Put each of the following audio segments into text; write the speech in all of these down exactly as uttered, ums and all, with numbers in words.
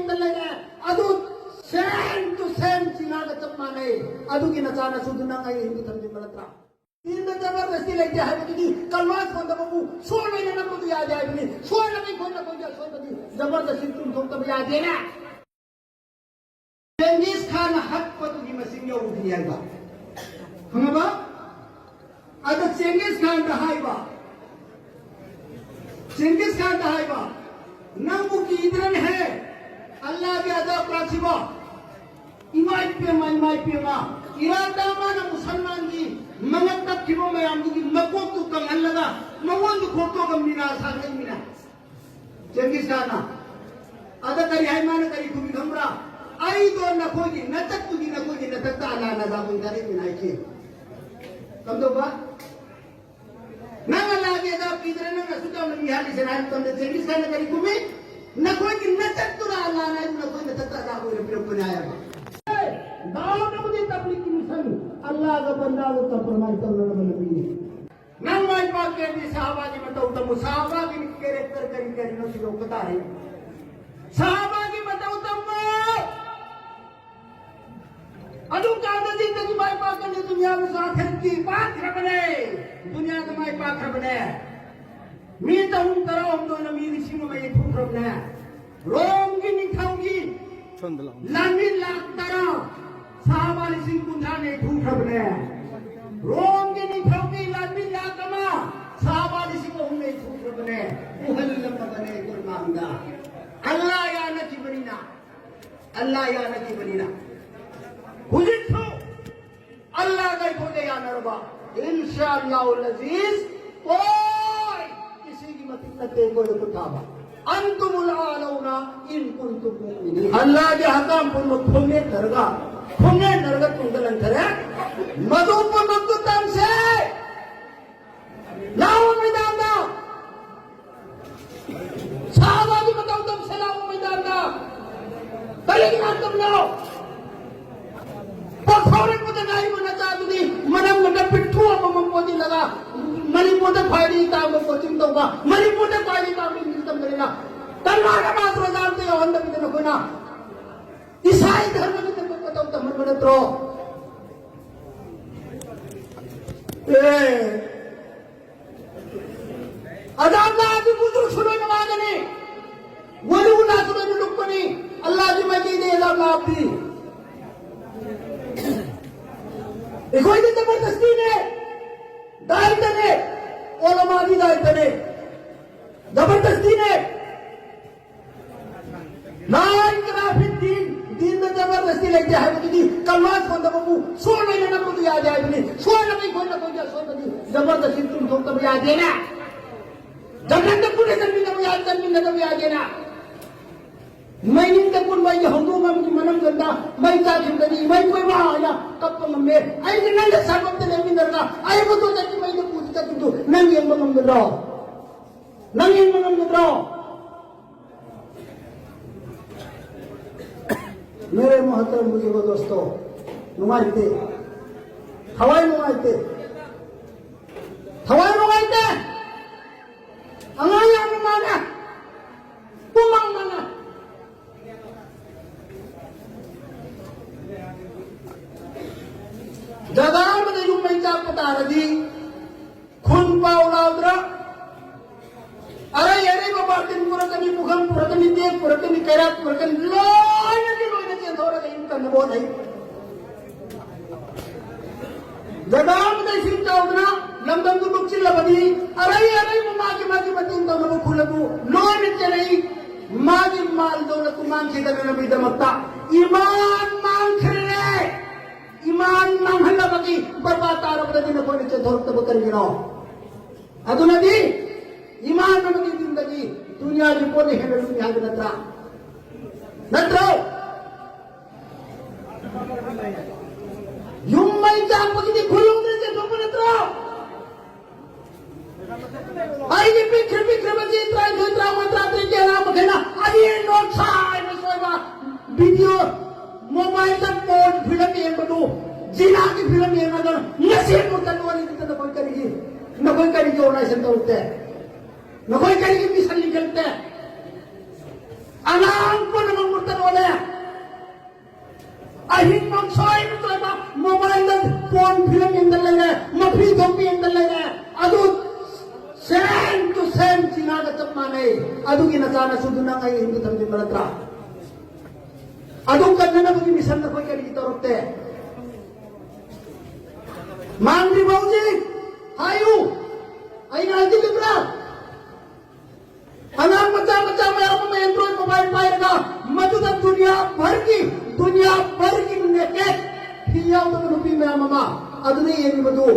ꯂꯩꯔꯦ꯫ ꯑꯗꯨ same to same ꯆꯤꯅꯥꯒ ꯆꯞ ꯃꯥꯟꯅꯩ꯫ ꯑꯗꯨꯒꯤ ꯅꯆꯥꯅꯁꯨꯗꯨ ꯅꯪ ꯑꯩ ꯍꯤꯟꯗꯨ ꯊꯝꯖꯤꯟꯕ ꯅꯠꯇ꯭ꯔꯥ? ꯗꯤꯟꯗ ꯖꯕꯔꯗꯁꯇꯤ ꯂꯩꯇꯦ ꯍꯥꯏꯕꯗꯨꯗꯤ ꯀꯜꯃꯥ ꯁꯣꯟꯗꯕꯕꯨ ꯁꯣꯜꯂꯦꯅ ꯅꯝꯕꯗꯨ ꯌꯥꯗꯦ ꯍꯥꯏꯕꯅꯤ꯫ ꯁꯣꯜꯂꯒ ꯑꯩꯈꯣꯏꯅ ꯑꯩꯈꯣꯏꯒꯤ ꯑꯁꯣꯟꯕꯗꯤ ꯖꯕꯔꯗꯁꯇꯤ ꯆꯨꯝꯊꯣꯛꯇꯕ ꯌꯥꯗꯦꯅ꯫ ꯆꯦꯡꯒꯤꯁ ꯈꯥꯟꯅ ꯍꯛꯄꯗꯨꯒꯤ ꯃꯁꯤꯡ ꯌꯧꯕꯗꯤ ꯍꯥꯏꯕ꯫ ꯈꯪꯉꯕ? ꯑꯗ ꯆꯦꯡꯒꯤꯁ ꯈꯥꯟꯗ ꯍꯥꯏꯕ, ꯆꯦꯡꯒꯤꯁ ꯈꯥꯟꯗ ꯍꯥꯏꯕ, "ꯅꯪꯕꯨ ꯀꯤꯗ꯭ꯔꯅꯦꯍꯦ? ꯑꯜꯂꯥꯒꯤ ꯑꯗꯥ ꯀ꯭ꯂꯥꯁꯤꯕꯣ?" ꯏꯃꯥ ꯏꯄꯦꯝꯃ, ꯏꯃꯥ ꯏꯄꯦꯝꯃ, ꯏꯔꯥꯟꯗ ꯃꯥꯅ ꯃꯨꯁꯜꯃꯥꯟꯒꯤ ꯃꯉꯛ ꯇꯞꯈꯤꯕ ꯃꯌꯥꯝꯗꯨꯒꯤ ꯃꯀꯣꯛꯇꯨ ꯀꯪꯍꯜꯂꯒ ꯃꯉꯣꯟꯗ ꯈꯣꯛꯇꯣꯛꯑꯒ ꯃꯤꯅꯥ ꯁꯥꯒꯠꯂꯛꯏꯃꯤꯅ꯫ ꯆꯦꯡꯒꯤꯁ ꯈꯥꯟꯅ꯫ ꯑꯗ ꯀꯔꯤ ꯍꯥꯏ, ꯃꯥꯅ ꯀꯔꯤ ꯈꯨꯝꯃꯤ ꯈꯪꯕ꯭ꯔꯥ? "ꯑꯩꯗꯣ ꯅꯈꯣꯏꯒꯤ ꯅꯇꯛꯇꯨꯒꯤ ꯅꯈꯣꯏꯒꯤ ꯅꯇꯛꯇ ꯑꯂꯥ ꯅꯖꯥ ꯑꯣꯏꯅ ꯊꯥꯔꯛꯏꯃꯤꯅ" ꯍꯥꯏꯁꯦ꯫ ꯀꯝꯗꯧꯕ? "ꯅꯪ ꯑꯂꯥꯒꯤ ꯑꯗꯥ ꯄꯤꯗꯅ ꯅꯪ ꯑꯁꯨꯛ ꯌꯥꯝꯅ ꯃꯤ ꯍꯥꯠꯂꯤꯁꯦꯅ" ꯍꯥꯏꯕ ꯃꯇꯝꯗ ꯆꯦꯡꯒꯤꯁ ꯈꯥꯟꯅ ꯀꯔꯤ ꯈꯨꯝꯃꯤ? "ꯅꯈꯣꯏꯒꯤ ꯅꯇꯛꯇꯨꯅ ꯑꯂꯥꯅ ꯍꯥꯏꯕ ꯅꯈꯣꯏ ꯅꯇꯛꯇ ꯑꯂꯥ ꯑꯣꯏꯅ ꯄꯤꯔꯛꯄꯅꯦ" ꯍꯥꯏꯌꯦꯕ꯫ ꯗꯥꯎꯗꯕꯨꯗꯤ ꯇꯕ꯭ꯂꯤꯒꯀꯤ ꯃꯤꯁꯟ ꯑꯜꯂꯥꯒ ꯕꯟꯗꯥꯒ ꯀꯝꯄ꯭ꯔꯣꯃꯥꯏꯁ ꯇꯧꯅꯅꯕ ꯅꯨꯄꯤꯅꯤ꯫ ꯅꯪ ꯃꯥꯏ ꯄꯥꯛꯀꯦꯗꯤ ꯁꯍꯥꯕꯥꯒꯤ ꯃꯇꯧ ꯇꯝꯃꯨ꯫ ꯁꯍꯥꯕꯥꯒꯤ ꯀꯦꯔꯦꯛꯇꯔ ꯀꯔꯤ ꯀꯔꯤꯅꯣ ꯊꯤꯗꯣꯛꯄ ꯇꯥꯔꯦ꯫ ꯁꯍꯥꯕꯥꯒꯤ ꯃꯇꯧ ꯇꯝꯃꯨ꯫ ꯑꯗꯨ ꯀꯥꯟꯗꯗꯤ ꯅꯪꯒꯤ ꯃꯥꯏ ꯄꯥꯛꯀꯅꯤ, ꯗꯨꯅꯤꯌꯥꯗꯁꯨ ꯑꯥꯈꯤꯔꯠꯀꯤ ꯄꯥꯛꯈ꯭ꯔꯕꯅꯦ꯫ ꯗꯨꯅꯤꯌꯥꯗ ꯃꯥꯏ ꯄꯥꯛꯈ꯭ꯔꯕꯅꯦ꯫ ꯃꯤ ꯆꯍꯨꯝ ꯇꯔꯥꯍꯨꯝꯗꯣꯏꯅ ꯃꯤ ꯂꯤꯁꯤꯡ ꯑꯃ ꯌꯩꯊꯣꯛꯈ꯭ꯔꯕꯅꯦ꯫ ꯔꯣꯝꯒꯤ ꯅꯤꯡꯊꯧꯒꯤ ꯁꯣꯝꯗ ꯂꯥꯛꯑꯣ꯫ ꯂꯥꯟꯃꯤ ꯂꯥꯛ ꯇꯔꯥ, ꯁꯍꯥꯕꯥ ꯂꯤꯁꯤꯡ ꯀꯨꯟꯊ꯭ꯔꯥ ꯌꯩꯊꯣꯛꯈ꯭ꯔꯕꯅꯦ꯫ ꯔꯣꯝꯒꯤ ꯅꯤꯡꯊꯧꯒꯤ ꯂꯥꯟꯃꯤ ꯂꯥꯛ ꯑꯃ, ꯁꯍꯥꯕꯥ ꯂꯤꯁꯤꯡ ꯑꯍꯨꯝ ꯌꯩꯊꯣꯛꯈ꯭ꯔꯕꯅꯦ꯫ ꯎꯍꯜꯂꯝꯃꯕꯅꯦ ꯀꯨꯔꯃꯥꯟꯗ꯫ ꯑꯜꯂꯥ ꯌꯥꯅꯈꯤꯕꯅꯤꯅ, ꯑꯜꯂꯥ ꯌꯥꯅꯈꯤꯕꯅꯤꯅ꯫ ꯍꯧꯖꯤꯛꯁꯨ ꯑꯜꯂꯥꯒ ꯑꯩꯈꯣꯏꯒ ꯌꯥꯅꯔꯕ, ꯏꯟꯁꯥ ꯑꯜꯂꯥꯍꯨꯜ ꯑꯖꯤꯖ, ꯀꯣꯏ ꯀꯤꯁꯤꯒꯤ ꯃꯇꯤꯛ ꯅꯠꯇꯦ ꯑꯩꯈꯣꯏꯗ ꯈꯨꯠ ꯊꯥꯕ꯫ "ꯑꯟꯇꯨꯃꯨꯜ ꯑꯥꯂꯧꯅ ꯏꯟ ꯀꯨꯟꯇꯨꯝ ꯃꯨꯑꯃꯤꯅꯤꯟ"꯫ ꯑꯜꯂꯥꯒꯤ ꯑꯍꯀꯥꯝ ꯄꯨꯝꯅꯃꯛ ꯈꯣꯡꯅꯦꯠꯅꯔꯒ, ꯈꯣꯡꯅꯦꯠꯅꯔꯒ ꯇꯨꯡꯗ ꯂꯪꯊꯔꯦ꯫ ꯃꯗꯨ ꯄꯨꯝꯅꯃꯛꯇꯨ ꯇꯝꯁꯦ꯫ ꯂꯥꯛꯑꯣ ꯃꯩꯗꯥꯟꯗ꯫ ꯁꯍꯥꯕꯥꯒꯤ ꯃꯇꯧ ꯇꯝꯁꯦ ꯂꯥꯛꯑꯣ ꯃꯩꯗꯥꯟꯗ꯫ ꯀꯔꯤꯒꯤ ꯉꯥꯛꯇꯕꯅꯣ? ꯄꯣꯛꯊꯣꯔꯛꯄꯗ ꯉꯥꯏꯔꯤꯕ ꯅꯆꯥꯗꯨꯗꯤ ꯃꯅꯝꯒ ꯅꯄꯤꯠ ꯊꯨ ꯑꯃꯃꯝ ꯑꯣꯟꯁꯤꯜꯂꯒ ꯃꯅꯤꯄꯨꯔꯗ ꯈ꯭ꯋꯥꯏꯗꯒꯤ ꯇꯥꯡꯕ ꯀꯣꯆꯤꯡ ꯇꯧꯕ, ꯃꯅꯤꯄꯨꯔꯗ ꯈ꯭ꯋꯥꯏꯗꯒꯤ ꯇꯥꯡꯕ ꯏꯪꯂꯤꯁ ꯇꯝꯕꯅꯤꯅ ꯀꯅꯥꯅ ꯃꯥꯁꯇꯔ ꯑꯣꯖꯥ ꯑꯝꯇ ꯌꯥꯎꯍꯟꯗꯕꯤꯗ ꯅꯈꯣꯏꯅ ꯏꯁꯥꯒꯤ ꯙꯔꯃꯒꯤ ꯃꯇꯧ ꯇꯝꯍꯟꯕ ꯅꯠꯇ꯭ꯔꯣ? ꯑꯦ, ꯑꯗꯥꯝꯅ ꯑꯗꯨꯕꯨꯁꯨ ꯁꯨꯂꯣꯏꯅ ꯃꯥꯒꯅꯤ꯫ ꯋꯥꯔꯨꯅ ꯁꯨꯂꯣꯏꯅ ꯂꯨꯞꯄꯅꯤ꯫ ꯑꯜꯂꯥꯍꯒꯤ ꯃꯥꯏꯀꯩꯗ ꯑꯗꯥꯝꯅ ꯍꯥꯞꯄꯤ꯫ ꯑꯩꯈꯣꯏꯗꯤ ꯖꯕꯔꯗꯁꯇꯤꯅꯦ, ꯗꯥꯏꯇꯅꯦ, ꯑꯣꯂꯃꯥꯗꯤ ꯗꯥꯏꯇꯅꯦ, ꯖꯕꯔꯗꯁꯇꯤꯅꯦ꯫ ꯂꯥ ꯏꯀ꯭ꯔꯥꯍ ꯐꯤꯗꯗꯤꯟ, ꯗꯤꯟꯗ ꯖꯕꯔꯗꯁꯇꯤ ꯂꯩꯇꯦ ꯍꯥꯏꯕꯗꯨꯗꯤ ꯀꯜꯃꯥ ꯁꯣꯟꯗꯕꯕꯨ ꯁꯣꯟꯕꯅ ꯅꯝꯕꯗꯨ ꯌꯥꯗꯦ ꯍꯥꯏꯕꯅꯤ꯫ ꯁꯣꯟꯂꯒ ꯑꯩꯈꯣꯏꯅ ꯑꯩꯈꯣꯏꯒꯤ ꯑꯁꯣꯟꯕꯗꯤ ꯖꯕꯔꯗꯁꯇꯤ ꯆꯨꯝꯊꯣꯛꯇꯕ ꯌꯥꯗꯦꯅ꯫ ꯖꯒꯠꯇ ꯄꯨꯟꯅ ꯆꯟꯃꯤꯟꯅꯕ ꯌꯥ-, ꯆꯟꯃꯤꯟꯅꯗꯕ ꯌꯥꯗꯦꯅ꯫ ꯃꯩꯅꯤꯡꯗ ꯄꯨꯟꯕ ꯑꯩꯒꯤ ꯍꯧꯗꯣꯡ ꯑꯃꯒꯤ ꯃꯅꯝ ꯒꯟꯗ ꯃꯩ ꯆꯥꯈꯤꯕꯗꯗꯤ ꯏꯃꯩ ꯀꯣꯏꯕ ꯍꯥꯏꯅ ꯀꯞꯄ ꯉꯝꯃꯦ꯫ ꯑꯩꯒꯤ ꯅꯪꯒ ꯁꯥꯒꯣꯝꯇ ꯂꯦꯞꯃꯤꯟꯅꯔꯒ ꯑꯩꯕꯨ ꯇꯣꯇꯠꯀꯤ ꯃꯩꯗ ꯄꯨꯈꯤ ꯆꯠꯈꯤꯕꯗꯨ ꯅꯪ ꯌꯦꯡꯕ ꯉꯝꯒꯗ꯭ꯔꯣ? ꯅꯪ ꯌꯦꯡꯕ ꯉꯝꯒꯗ꯭ꯔꯣ? मेरे मोहतरम बुजुर्गो दोस्तों, ꯅꯨꯡꯉꯥꯏꯇꯦ, ꯊꯋꯥꯏ ꯅꯨꯡꯉꯥꯏꯇꯦ, ꯊꯋꯥꯏ ꯅꯨꯡꯉꯥꯏꯇꯦ꯫ ꯑꯉꯥꯡ ꯌꯥꯝꯅ ꯃꯥꯟꯅ ꯄꯨꯝꯃꯛ ꯃꯥꯟꯅ ꯖꯒꯥ ꯑꯃꯗ ꯌꯨꯝ ꯃꯩ ꯆꯥꯛꯄ ꯇꯥꯔꯗꯤ ꯈꯨꯟ ꯄꯥꯎ ꯂꯥꯎꯗ꯭ꯔꯥ? ꯑꯔꯩ ꯑꯔꯩꯕ ꯕꯥꯔꯇꯤꯟ ꯄꯨꯔꯛꯀꯅꯤ, ꯄꯨꯈꯝ ꯄꯨꯔꯛꯀꯅꯤ, ꯇꯦꯡ ꯄꯨꯔꯛꯀꯅꯤ, ꯀꯩꯔꯥꯛ ꯄꯨꯔꯛꯀꯅꯤ, ꯂꯣꯏꯅꯒꯤ ꯂꯣꯏꯅ ꯆꯦꯟꯊꯣꯛꯑꯒ ꯌꯨꯝ ꯀꯟꯅꯕ ꯍꯣꯠꯅꯩ꯫ ꯖꯒꯥ ꯑꯃꯗ ꯏꯁꯤꯡ ꯆꯥꯎꯗꯅ ꯂꯝꯗꯝꯗꯨ ꯂꯨꯞꯁꯤꯜꯂꯕꯗꯤ ꯑꯔꯩ ꯑꯔꯩꯕ ꯃꯥꯒꯤ ꯃꯥꯒꯤ ꯃꯇꯦꯡ ꯇꯧꯅꯕ ꯈꯨꯜ ꯑꯗꯨ ꯂꯣꯏꯅ ꯆꯦꯜꯂꯛꯏ꯫ ꯃꯥꯒꯤ ꯃꯥꯜ ꯗꯧꯂꯠꯇꯨ ꯃꯥꯡꯈꯤꯗꯅꯕꯒꯤꯗꯃꯛꯇ ꯏꯃꯥꯟ ꯃꯥꯡꯈ꯭ꯔꯦ꯫ ꯏꯃꯥꯟ ꯃꯥꯡꯍꯜꯂꯕꯒꯤ ꯕꯔꯕꯥꯗ ꯇꯥꯔꯕꯗꯗꯤ ꯅꯈꯣꯏꯅ ꯆꯦꯟꯊꯣꯔꯛꯇꯕ ꯀꯔꯤꯒꯤꯅꯣ? ꯑꯗꯨꯅꯗꯤ ꯏꯃꯥꯟ ꯑꯃꯒꯤ ꯌꯨꯝꯗꯒꯤ ꯗꯨꯅꯤꯌꯥꯒꯤ ꯄꯣꯠꯅ ꯍꯦꯟꯅ ꯂꯨꯝꯃꯤ ꯍꯥꯏꯕ ꯅꯠꯇ꯭ꯔꯥ? ꯅꯠꯇ꯭ꯔꯣ? ꯌꯨꯝ ꯃꯩ ꯆꯥꯛꯄꯒꯤꯗꯤ ꯈꯨꯜꯂꯣꯝꯗ ꯆꯦꯟꯊꯣꯛꯄ ꯅꯠꯇ꯭ꯔꯣ? ꯑꯩꯒꯤ ꯄꯤꯛꯈ꯭ꯔ ꯄꯤꯛꯈ꯭ꯔꯕ ꯆꯍꯤ ꯇꯔꯥꯅꯤꯊꯣꯏ, ꯇꯔꯥꯃꯉꯥ, ꯇꯔꯥꯇꯔꯦꯠꯀꯤ ꯑꯉꯥꯡ ꯃꯈꯩꯅ ꯑꯗꯤ ꯅꯣꯠ ꯁꯥꯏꯅ ꯁꯣꯏꯕ ꯚꯤꯗꯤꯑꯣ, ꯃꯣꯕꯥꯏꯜꯗ ꯄꯣꯔꯟ ꯐꯤꯂꯝ ꯌꯦꯡꯕꯗꯨ, ꯖꯤꯅꯥꯒꯤ ꯐꯤꯂꯝ ꯌꯦꯡꯉꯒ ꯉꯁꯤ ꯑꯃꯨꯛꯇ ꯂꯣꯟ ꯂꯤꯛꯇꯅ ꯅꯈꯣꯏ ꯀꯔꯤꯒꯤ, ꯅꯈꯣꯏ ꯀꯔꯤꯒꯤ ꯑꯣꯔꯒꯅꯥꯏꯖꯦꯁꯟ ꯇꯧꯔꯛꯇꯦ? ꯅꯈꯣꯏ ꯀꯔꯤꯒꯤ ꯃꯤꯁꯟ ꯂꯤꯡꯈꯠꯇꯦ? ꯑꯉꯥꯡ ꯄꯨꯝꯅꯃꯛ ꯃꯨꯔꯇꯠ ꯑꯣꯜꯂꯦ꯫ ꯑꯍꯤꯡ ꯅꯣꯡꯁꯣꯏ ꯅꯠꯇ꯭ꯔꯒ mobile ꯗ porn film ꯌꯦꯡꯗꯅ ꯂꯩꯔꯦ, ꯃꯐꯤ ꯊꯣꯛꯄꯤ ꯌꯦꯡꯗꯅ ꯂꯩꯔꯦ꯫ ꯑꯗꯨ same to same ꯆꯤꯅꯥꯒ ꯆꯞ ꯃꯥꯟꯅꯩ꯫ ꯑꯗꯨꯒꯤ ꯅꯆꯥꯅꯁꯨꯗꯨ ꯅꯪ ꯑꯩ ꯍꯤꯟꯗꯨ ꯊꯝꯖꯤꯟꯕ ꯅꯠꯇ꯭ꯔꯥ? ꯑꯗꯨ ꯀꯟꯅꯅꯕꯒꯤ mission ꯑꯩꯈꯣꯏ ꯀꯔꯤꯒꯤ ꯇꯧꯔꯛꯇꯦ? ꯃꯥꯡꯗ꯭ꯔꯤꯕ ꯍꯧꯖꯤꯛ ꯍꯥꯏꯌꯨ, ꯑꯩꯅ ꯍꯥꯏꯖꯤꯜꯂꯤꯕ꯭ꯔꯥ? ꯑꯉꯥꯡ ꯃꯆꯥ ꯃꯆꯥ ꯃꯌꯥꯝ ꯑꯃ Android mobile ꯄꯥꯏꯔꯒ ꯃꯗꯨꯗ ꯗꯨꯅꯤꯌꯥ ꯚꯔꯒꯤ, ꯗꯨꯅꯤꯌꯥ ꯚꯔꯒꯤ naked ꯐꯤ ꯌꯥꯎꯗꯕ ꯅꯨꯄꯤ ꯃꯌꯥꯝ ꯑꯃ ꯑꯗꯨꯅ ꯌꯦꯡꯉꯤꯕꯗꯨ,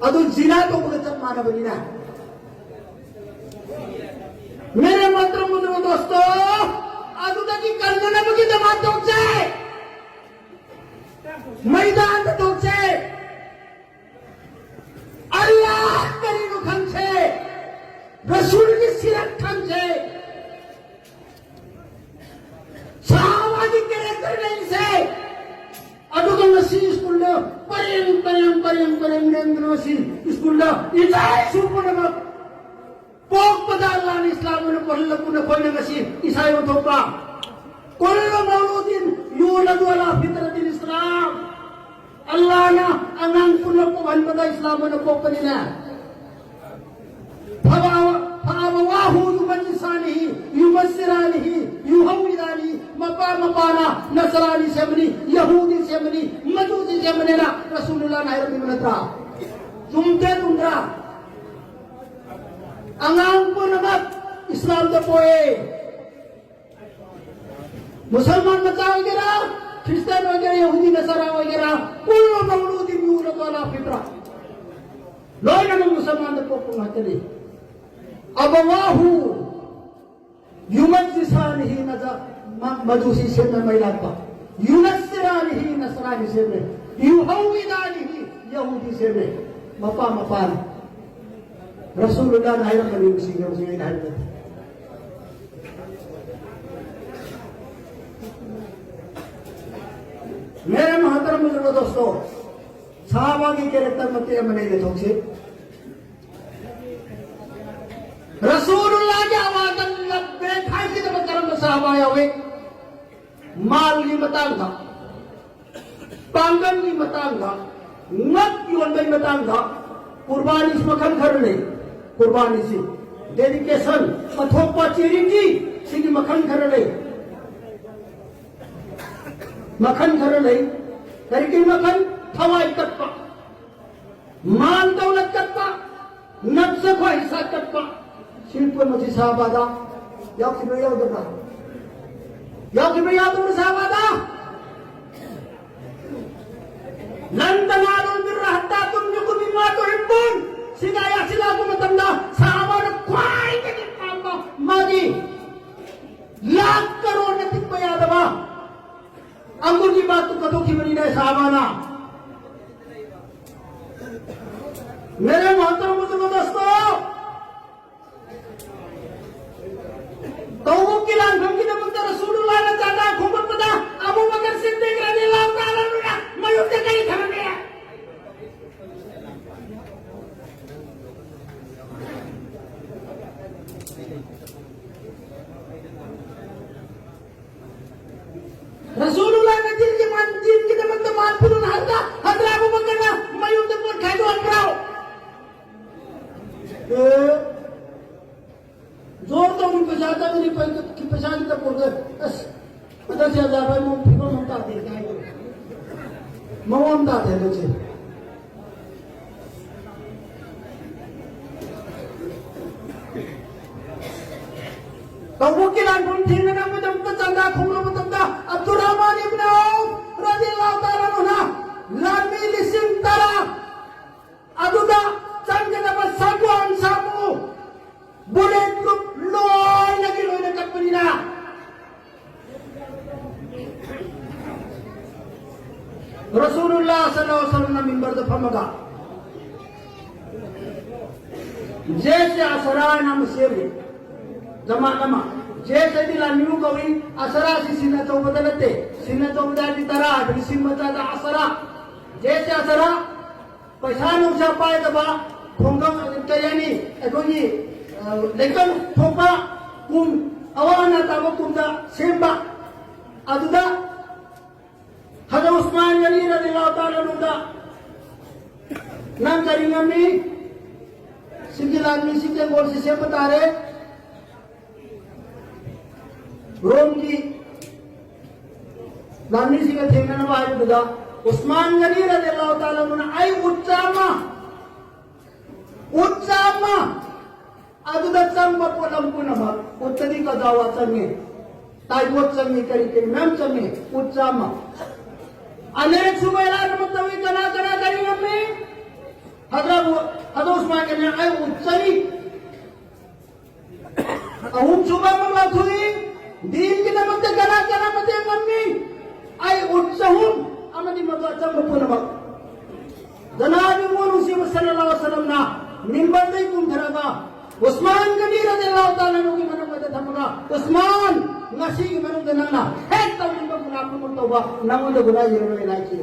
ꯑꯗꯨ ꯖꯤꯅꯥ ꯇꯧꯕꯒ ꯆꯞ ꯃꯥꯟꯅꯕꯅꯤꯅ꯫ मेरे मोहतरम बुजुर्ग दोस्तों, ꯑꯗꯨꯗꯒꯤ ꯀꯟꯅꯅꯕꯒꯤꯗꯃꯛ ꯇꯧꯁꯦ, ꯃꯩꯗꯥꯟꯗ ꯇꯧꯁꯦ꯫ ꯑꯜꯂꯥꯍ ꯀꯔꯤꯅꯣ ꯈꯪꯁꯦ, ꯔꯁꯨꯜꯒꯤ ꯁꯤꯔꯠ ꯈꯪꯁꯦ, ꯁꯍꯥꯕꯥꯒꯤ character ꯂꯩꯁꯦ꯫ ꯑꯗꯨꯒ ꯉꯁꯤ ꯁ꯭ꯀꯨꯜꯗ ꯄꯔꯦꯡ ꯄꯔꯦꯡ ꯄꯔꯦꯡ ꯄꯔꯦꯡ ꯂꯦꯡꯗꯅ ꯉꯁꯤ ꯁ꯭ꯀꯨꯜꯗ ꯏꯆꯥ ꯏꯁꯨ ꯄꯨꯝꯅꯃꯛ ꯄꯣꯛꯄꯗ ꯑꯜꯂꯥꯍꯅ ꯏꯁꯂꯥꯝ ꯑꯣꯏꯅ ꯄꯣꯛꯍꯜꯂꯛꯄ ꯅꯈꯣꯏꯅ ꯉꯁꯤ ꯏꯁꯥ ꯌꯣꯟꯊꯣꯛꯄ꯫ كل مولود يولد على فطرة الإسلام. ꯑꯜꯂꯥꯍꯅ ꯑꯉꯥꯡ ꯄꯨꯝꯅꯃꯛ ꯄꯣꯛꯍꯟꯕꯗ ꯏꯁꯂꯥꯝ ꯑꯣꯏꯅ ꯄꯣꯛꯄꯅꯤꯅ꯫ فأبواه يمجسانه، ينصرانه، يهودانه. ꯃꯄꯥ ꯃꯄꯥꯅ ꯅꯁꯔꯥꯅꯤ ꯁꯦꯝꯕꯅꯤ, ꯌꯍꯨꯗꯤ ꯁꯦꯝꯕꯅꯤ, ꯃꯖꯨꯁꯤ ꯁꯦꯝꯕꯅꯤꯅ ꯔꯁꯨꯂꯨꯜꯂꯥꯍꯅ ꯍꯥꯏꯔꯝꯃꯤꯕ ꯅꯠꯇ꯭ꯔꯥ? ꯆꯨꯝꯗꯦ ꯆꯨꯝꯗ꯭ꯔꯥ? ꯑꯉꯥꯡ ꯄꯨꯝꯅꯃꯛ ꯏꯁꯂꯥꯝꯗ ꯄꯣꯛꯑꯦ꯫ ꯃꯨꯁꯜꯃꯥꯟ ꯃꯆꯥ ꯑꯣꯏꯒꯦꯔꯥ, ꯈ꯭ꯔꯤꯁꯇꯤꯌꯥꯟ ꯑꯣꯏꯒꯦꯔꯥ, ꯌꯍꯨꯗꯤ ꯅꯁꯥꯔꯥ ꯑꯣꯏꯒꯦꯔꯥ, كل مولود يولد على فطرة. ꯂꯣꯏꯅꯃꯛ ꯃꯨꯁꯜꯃꯥꯟꯗ ꯄꯣꯛꯄ ꯉꯥꯛꯇꯅꯤ꯫ أبواه يمجسانه ꯅꯖ-، ꯃ-, ꯃꯖꯨꯁꯤ ꯁꯦꯝꯃꯦ ꯃꯩ ꯂꯥꯠꯄ꯫ ينصرانه ꯅꯁꯔꯥꯅꯤ ꯁꯦꯝꯃꯦ꯫ يهودانه ꯌꯍꯨꯗꯤ ꯁꯦꯝꯃꯦ꯫ ꯃꯄꯥ ꯃꯄꯥꯅ꯫ ꯔꯁꯨꯂꯨꯜꯂꯥꯍꯅ ꯍꯥꯏꯔꯝꯕꯅꯤ, ꯅꯨꯡꯁꯤꯈ꯭ꯔꯕꯁꯤꯡ ꯑꯩꯅ ꯍꯥꯏꯕ ꯅꯠꯇꯦ꯫ मेरे मोहतरम बुजुर्ग दोस्तों, ꯁꯍꯥꯕꯥꯒꯤ character ꯃꯇꯦꯛ ꯑꯃ ꯂꯩꯔꯦ ꯊꯣꯛꯁꯤ꯫ ꯔꯁꯨꯂꯨꯜꯂꯥꯍꯒꯤ ꯑꯋꯥꯖꯗ ꯂꯕꯦꯛ ꯃꯇꯥꯡꯗ, ꯄꯥꯡꯒꯜꯒꯤ ꯃꯇꯥꯡꯗ, ꯉꯛ ꯌꯣꯟꯕꯒꯤ ꯃꯇꯥꯡꯗ ꯀꯨꯔꯕꯥꯅꯤꯁꯤ ꯃꯈꯜ ꯈꯔ ꯂꯩ꯫ ꯀꯨꯔꯕꯥꯅꯤꯁꯤ dedication, ꯀꯠꯊꯣꯛꯄ, charity, ꯁꯤꯒꯤ ꯃꯈꯜ ꯈꯔ ꯂꯩ꯫ ꯃꯈꯜ ꯈꯔ ꯂꯩ꯫ ꯀꯔꯤ ꯀꯔꯤ ꯃꯈꯜ? ꯊꯋꯥꯏ ꯀꯠꯄ, ꯃꯥꯜ ꯗꯧꯂꯠ ꯀꯠꯄ, ꯅꯞꯁ ꯈ꯭ꯋꯥꯍꯤꯁꯥꯠ ꯀꯠꯄ, ꯁꯤ ꯄꯨꯝꯅꯃꯛꯁꯤ ꯁꯍꯥꯕꯥꯗ ꯌꯥꯎꯈꯤꯕ꯭ꯔꯥ ꯌꯥꯎꯗꯕ꯭ꯔꯥ? ꯌꯥꯎꯈꯤꯕ꯭ꯔꯥ ꯌꯥꯎꯗꯕ꯭ꯔꯥ ꯁꯍꯥꯕꯥꯗ? "ꯂꯟ ꯇꯅꯥꯂꯨꯜ ꯕꯤꯔꯔ ꯍꯠꯇꯥ ꯇꯨꯟꯐꯤꯀꯨ ꯃꯤꯝꯃꯥ ꯇꯨꯍꯤꯕꯕꯨꯟ"꯫ ꯁꯤꯒꯤ ꯑꯥꯌꯥꯠꯁꯤ ꯂꯥꯛꯄ ꯃꯇꯝꯗ ꯁꯍꯥꯕꯥꯅ ꯈ꯭ꯋꯥꯏꯗꯒꯤ ꯄꯥꯝꯕ ꯃꯥꯒꯤ ꯂꯥꯛ ꯀꯔꯣꯔꯅ ꯇꯤꯛꯄ ꯌꯥꯗꯕ ꯑꯪꯒꯨꯔꯒꯤ ꯕꯥꯒꯇꯨ ꯀꯠꯊꯣꯛꯈꯤꯕꯅꯤꯅꯦ ꯁꯍꯥꯕꯥꯅ꯫ मेरे मोहतरम बुजुर्गो दोस्तों, ꯇꯧꯕꯨꯛꯀꯤ ꯂꯥꯟꯐꯝꯒꯤꯗꯃꯛꯇ ꯔꯁꯨꯂꯨꯜꯂꯥꯍꯅ ꯆꯥꯟꯗꯥ ꯈꯣꯝꯒꯠꯄꯗ ꯑꯕꯨ ꯕꯀꯔ ꯁꯤꯗꯤꯛ ꯔꯗꯤꯌꯜꯂꯥꯍꯨ ꯇꯥꯂꯥ ꯑꯟꯍꯨꯅ ꯃꯌꯨꯝꯗ ꯀꯔꯤ ꯊꯝꯃꯝꯃꯤ? ꯔꯁꯨꯂꯨꯜꯂꯥꯍꯅ ꯗꯤꯟꯒꯤ ꯃꯥꯟ, ꯗꯤꯟꯒꯤꯗꯃꯛꯇ ꯃꯥꯟ ꯄꯨꯗꯨꯅ ꯍꯟꯗ ꯍꯟꯗ ꯑꯕꯨ ꯕꯀꯔꯅ ꯃꯌꯨꯝꯗ ꯄꯣꯠ ꯈꯥꯏꯗꯣꯛꯍꯟꯕ꯭ꯔꯣ? ꯑꯦ, ꯖꯣꯔ ꯇꯧꯔꯤ ꯄꯩꯁꯥ ꯇꯧꯔꯤ ꯄꯩ-, ꯄꯩꯁꯥꯒꯤ ꯇꯧꯕꯗ, ꯑꯁ, ꯍꯟꯗꯛꯁꯦ ꯑꯖꯥ ꯍꯣꯏ ꯃꯑꯣꯡ ꯐꯤꯕꯝ ꯑꯃ ꯇꯥꯗꯦ ꯍꯥꯏꯗꯣ꯫ ꯃꯑꯣꯡ ꯑꯃ ꯇꯥꯗꯦ ꯍꯟꯗꯛꯁꯦ꯫ ꯇꯧꯕꯨꯛꯀꯤ ꯂꯥꯟꯐꯝ ꯊꯦꯡꯅꯅꯕꯒꯤꯗꯃꯛꯇ ꯆꯟꯗꯥ ꯈꯣꯝꯂꯕ ꯃꯇꯝꯗ ꯑꯕꯗꯨꯔꯔꯍꯃꯥꯟ ꯏꯕꯅ ꯑꯧꯐ ꯔꯗꯤꯌꯜꯂꯥꯍꯨ ꯇꯥꯂꯥ ꯑꯟꯍꯨꯅ ꯂꯥꯟꯃꯤ ꯂꯤꯁꯤꯡ ꯇꯔꯥ ꯑꯗꯨꯗ ꯆꯪꯒꯗꯕ ꯁꯥꯒꯣꯟ ꯁꯥꯃꯨ, bullet proof ꯂꯣꯏꯅꯒꯤ ꯂꯣꯏꯅ ꯀꯠꯄꯅꯤꯅ꯫ ꯔꯁꯨꯂꯨꯜꯂꯥꯍ ꯁꯜꯂꯜꯂꯥꯍꯨ ꯑꯂꯥꯏꯍꯤ ꯋꯥꯁꯜꯂꯝꯅ ꯃꯤꯝꯕꯔꯗ ꯐꯝꯃꯒ ꯖꯦꯁꯦ ꯑꯁꯔꯥ ꯍꯥꯏꯅ ꯑꯃ ꯁꯦꯝꯃꯤ꯫ ꯖꯃꯥꯠ ꯑꯃ꯫ ꯖꯦꯁ ꯍꯥꯏꯗꯤ ꯂꯥꯟꯃꯤꯕꯨ ꯀꯧꯏ, ꯑꯁꯔꯥ ꯁꯤ ꯁꯤꯟ ꯑꯆꯧꯕꯗ ꯅꯠꯇꯦ꯫ ꯁꯤꯟ ꯑꯆꯧꯕꯗ ꯍꯥꯏꯗꯤ ꯇꯔꯥ ꯍꯥꯏꯕꯅꯤ, ꯁꯤꯟ ꯃꯆꯥꯗ ꯑꯁꯔꯥ꯫ ꯖꯦꯁꯦ ꯑꯁꯔꯥ꯫ ꯄꯩꯁꯥ ꯅꯨꯡꯁꯥ ꯄꯥꯏꯗꯕ, ꯈꯨꯡꯒꯪ, ꯀꯔꯤ ꯍꯥꯏꯅꯤ, ꯑꯩꯈꯣꯏꯒꯤ, ꯑ, ꯂꯩꯀꯪ ꯊꯣꯛꯄ ꯀꯨꯝ, ꯑꯋꯥ ꯑꯅꯥ ꯇꯥꯕ ꯀꯨꯝꯗ ꯁꯦꯝꯕ꯫ ꯑꯗꯨꯗ ꯑꯗꯣ ꯎꯁꯃꯥꯟ ꯒꯅꯤ ꯔꯗꯤꯌꯜꯂꯥꯍꯨ ꯇꯥꯂꯥ ꯑꯟꯍꯨꯗ ꯅꯪ ꯀꯔꯤ ꯉꯝꯃꯤ? ꯁꯤꯒꯤ ꯂꯥꯟꯃꯤꯁꯤ ꯇꯦꯡꯒꯣꯜꯁꯤ ꯁꯦꯝꯕ ꯇꯥꯔꯦ꯫ ꯔꯣꯝꯒꯤ ꯂꯥꯟꯃꯤꯁꯤꯡꯒ ꯊꯦꯡꯅꯅꯕ ꯍꯥꯏꯕꯗꯨꯗ ꯎꯁꯃꯥꯟ ꯒꯅꯤ ꯔꯗꯤꯌꯜꯂꯥꯍꯨ ꯇꯥꯂꯥ ꯑꯟꯍꯨꯅ ꯑꯩ ꯎꯠ ꯆꯥꯝꯃ, ꯎꯠ ꯆꯥꯝꯃ ꯑꯗꯨꯗ ꯆꯪꯕ ꯄꯣꯠꯂꯝ ꯄꯨꯝꯅꯃꯛ, ꯎꯠꯇꯗꯤ ꯀꯖꯥꯋꯥ ꯆꯪꯉꯤ, ꯇꯥꯏꯕꯣꯠ ꯆꯪꯉꯤ, ꯀꯔꯤ ꯀꯔꯤ ꯃꯌꯥꯝ ꯆꯪꯉꯤ, ꯎꯠ ꯆꯥꯝꯃ꯫ ꯑꯅꯤꯔꯛ ꯁꯨꯕ ꯑꯦꯂꯥꯟ ꯑꯃ ꯇꯧꯏ, ꯀꯅꯥ ꯀꯅꯥ ꯀꯔꯤ ꯉꯝꯃꯤ? ꯍꯗ꯭ꯔꯕꯨ ꯍꯗꯣ ꯎꯁꯃꯥꯟ ꯒꯅꯤ ꯑꯩ ꯎꯠ ꯆꯅꯤ꯫ ꯑꯍꯨꯝ ꯁꯨꯕ ꯑꯃ ꯂꯥꯎꯊꯣꯛꯏ, ꯗꯤꯟꯒꯤꯗꯃꯛꯇ ꯀꯅꯥ ꯀꯅꯥ ꯃꯇꯦꯡ ꯉꯝꯃꯤ? ꯑꯩ ꯎꯠ ꯆꯍꯨꯝ ꯑꯃꯗꯤ ꯃꯗꯨ ꯑꯆꯝꯕ ꯄꯨꯝꯅꯃꯛ꯫ ꯖꯅꯥꯕꯤ ꯃꯣꯏ ꯅꯨꯡꯁꯤꯕ ꯁꯜꯂꯜꯂꯥꯍꯨ ꯑꯂꯥꯏꯍꯤ ꯋꯥꯁꯜꯂꯝꯅ ꯃꯤꯝꯕꯔꯗꯒꯤ ꯀꯨꯝꯊꯔꯒ ꯎꯁꯃꯥꯟ ꯒꯅꯤ ꯔꯗꯤꯌꯜꯂꯥꯍꯨ ꯇꯥꯂꯥ ꯑꯟꯍꯨꯒꯤ ꯃꯅꯥꯛꯇ ꯊꯝꯃꯒ, "ꯎꯁꯃꯥꯟ, ꯉꯁꯤꯒꯤ ꯃꯅꯨꯡꯗ ꯅꯪꯅ ꯍꯦꯛ ꯇꯧꯅꯤꯡꯕ ꯒꯨꯅꯥ ꯄꯨꯝꯅꯃꯛ ꯇꯧꯕ, ꯅꯉꯣꯟꯗ ꯒꯨꯅꯥ ꯌꯦꯡꯂꯔꯣꯏ" ꯍꯥꯏꯈꯤ꯫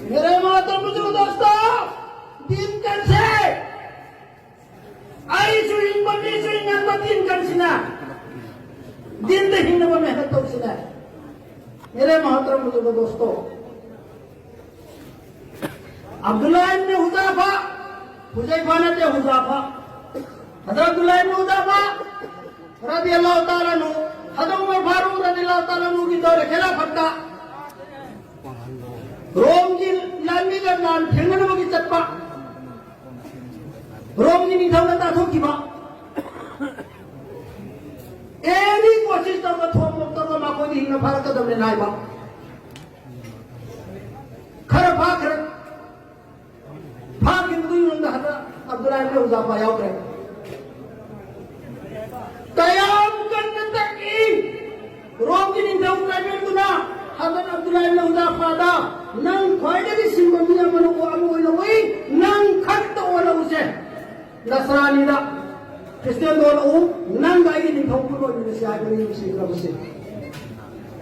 मेरे मोहतरम बुजुर्ग दोस्तों, दीन कैसे? ꯑꯩꯁꯨ ꯍꯤꯡꯕ, ꯃꯤꯁꯨ ꯍꯤꯡꯍꯟꯕ ꯗꯤꯟ ꯀꯟꯁꯤꯅ, ꯗꯤꯟꯗ ꯍꯤꯡꯅꯕ ꯃꯦꯍꯅꯠ ꯇꯧꯁꯤꯅ꯫ मेरे मोहतरम बुजुर्ग दोस्तों, अब्दुल्ला इब्न हुज़ाफा, हुज़ैफा नते हुज़ाफा, हज़रत अब्दुल्ला इब्न हुज़ाफा रदियल्लाहु ताला अन्हु, हज़रत उमर फारूक रदियल्लाहु ताला अन्हु की दौर खिलाफत था। रोम की लामी का नाम ठेंगन की चप्पा, रोम की निथावना ताथो की बा। ꯑꯦꯅꯤ ꯀꯣꯁꯤꯁ ꯇꯧꯔꯒ ꯊꯣꯛꯄ ꯇꯧꯔꯒ ꯃꯈꯣꯏꯗꯤ ꯍꯤꯡꯅ ꯐꯥꯔꯛꯀꯗꯕꯅꯦꯅ ꯍꯥꯏꯕ꯫ ꯈꯔ ꯐꯥꯈ꯭ꯔꯦ꯫ ꯐꯥꯈꯤꯕꯗꯨꯒꯤ ꯃꯅꯨꯡꯗ ꯍꯟꯗꯛ ꯑꯕꯗꯨꯜꯂꯥꯍ ꯏꯕꯅ ꯍꯨꯖꯥꯐꯥ ꯌꯥꯎꯈ꯭ꯔꯦ꯫ ꯀꯌꯥꯝ ꯀꯟꯅ ꯇꯛꯏ! ꯔꯣꯝꯒꯤ ꯅꯤꯡꯊꯧ ꯀꯥꯏꯕꯦꯟꯗꯨꯅ ꯍꯟꯗꯛ ꯑꯕꯗꯨꯜꯂꯥꯍ ꯏꯕꯅ ꯍꯨꯖꯥꯐꯥꯗ, "ꯅꯪ ꯈ꯭ꯋꯥꯏꯗꯒꯤ ꯁꯤꯡꯕ ꯃꯤ ꯑꯃꯅ ꯑꯃ ꯑꯣꯏꯅ ꯎꯏ, ꯅꯪ ꯈꯛꯇ ꯑꯣꯜꯍꯧꯁꯦ꯫ ꯅꯁꯔꯥꯅꯤꯗ, ꯈ꯭ꯔꯤꯁꯇꯤꯌꯥꯟꯗ ꯑꯣꯜꯂꯛꯎ, ꯅꯪꯒ ꯑꯩꯒꯤ ꯅꯤꯡꯊꯧ ꯄꯨꯟꯅ ꯑꯣꯏꯃꯤꯟꯅꯁꯤ" ꯍꯥꯏꯕꯅꯤ, ꯅꯨꯡꯁꯤꯈ꯭ꯔꯕꯁꯦ꯫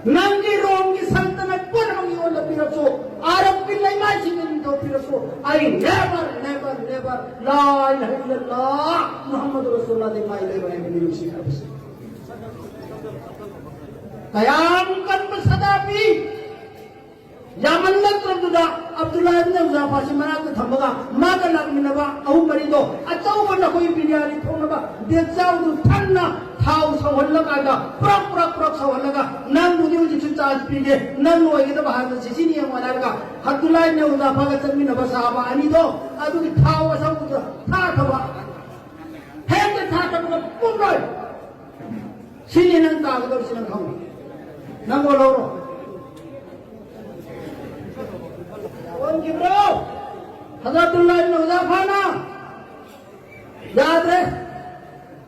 ꯅꯪꯒꯤ ꯔꯣꯝꯒꯤ ꯁꯜꯇꯅꯠ ꯄꯨꯝꯅꯃꯛ ꯑꯩꯉꯣꯟꯗ ꯄꯤꯔꯛꯁꯨ, ꯑꯔꯕꯀꯤ ꯂꯩꯃꯥꯏꯁꯤꯡꯗ ꯅꯤꯡꯊꯧ ꯄꯤꯔꯛꯁꯨ, ꯑꯩ never, never, never, ꯂꯥ ꯏꯂꯥꯍ ꯏꯜꯂꯜꯂꯥꯍ ꯃꯨꯍꯝꯃꯗꯨ ꯔꯁꯨꯂꯨꯜꯂꯥꯍꯗꯤ ꯃꯥꯏ ꯂꯩꯕ ꯍꯥꯏꯕꯅꯤ, ꯅꯨꯡꯁꯤꯈ꯭ꯔꯕꯁꯦ꯫ ꯀꯌꯥꯝ ꯀꯟꯕ ꯁꯗꯥ ꯄꯤ꯫ ꯌꯥꯝꯃꯜꯂꯛꯇ꯭ꯔꯕꯗꯨꯗ ꯑꯕꯗꯨꯜꯂꯥ ꯏꯕꯅ ꯍꯨꯖꯥꯐꯥꯁꯤ ꯃꯅꯥꯛꯇ ꯊꯝꯃꯒ ꯃꯥꯒ ꯂꯥꯛꯃꯤꯟꯅꯕ ꯑꯍꯨꯝ ꯃꯔꯤꯗꯣ ꯑꯆꯧꯕ ꯅꯈꯣꯏ ꯕꯤꯔꯌꯥꯅꯤ ꯊꯣꯡꯅꯕ ꯗꯦꯛꯆꯥꯎꯗꯨ ꯊꯟꯅ ꯊꯥꯎ ꯁꯧꯍꯜꯂꯀꯥꯟꯗ ꯄ꯭ꯔꯛ ꯄ꯭ꯔꯛ ꯄ꯭ꯔꯛ ꯁꯧꯍꯜꯂꯒ ꯅꯪꯕꯨꯗꯤ ꯍꯧꯖꯤꯛꯁꯨ ꯆꯥꯟꯁ ꯄꯤꯒꯦ, ꯅꯪ ꯂꯣꯏꯒꯗꯕ ꯍꯥꯏꯕꯗ ꯁꯤꯁꯤꯅꯤ ꯌꯦꯡꯉꯣ ꯍꯥꯏꯔꯒ ꯑꯕꯗꯨꯜꯂꯥ ꯏꯕꯅ ꯍꯨꯖꯥꯐꯥꯒ ꯆꯠꯃꯤꯟꯅꯕ ꯁꯥꯍꯥꯕ ꯑꯅꯤꯗꯣ ꯑꯗꯨꯒꯤ ꯊꯥꯎ ꯑꯁꯧꯕꯗꯨ ꯊꯥꯊꯕ꯫ ꯍꯦꯛꯇ ꯊꯥꯊꯕꯗ ꯄꯨꯝꯂꯣꯏ꯫ ꯁꯤꯅꯤ ꯅꯪ ꯇꯥꯒꯗꯧꯔꯤꯁꯤ ꯅꯪ ꯈꯪꯉꯨ꯫ ꯅꯪ ꯂꯧꯔꯣ꯫ ꯑꯣꯟꯈꯤꯕ꯭ꯔꯣ? ꯍꯖꯔꯠꯇꯨꯜꯂꯥ ꯏꯕꯅ ꯍꯨꯖꯥꯐꯥꯅ ꯌꯥꯗ꯭ꯔꯦ꯫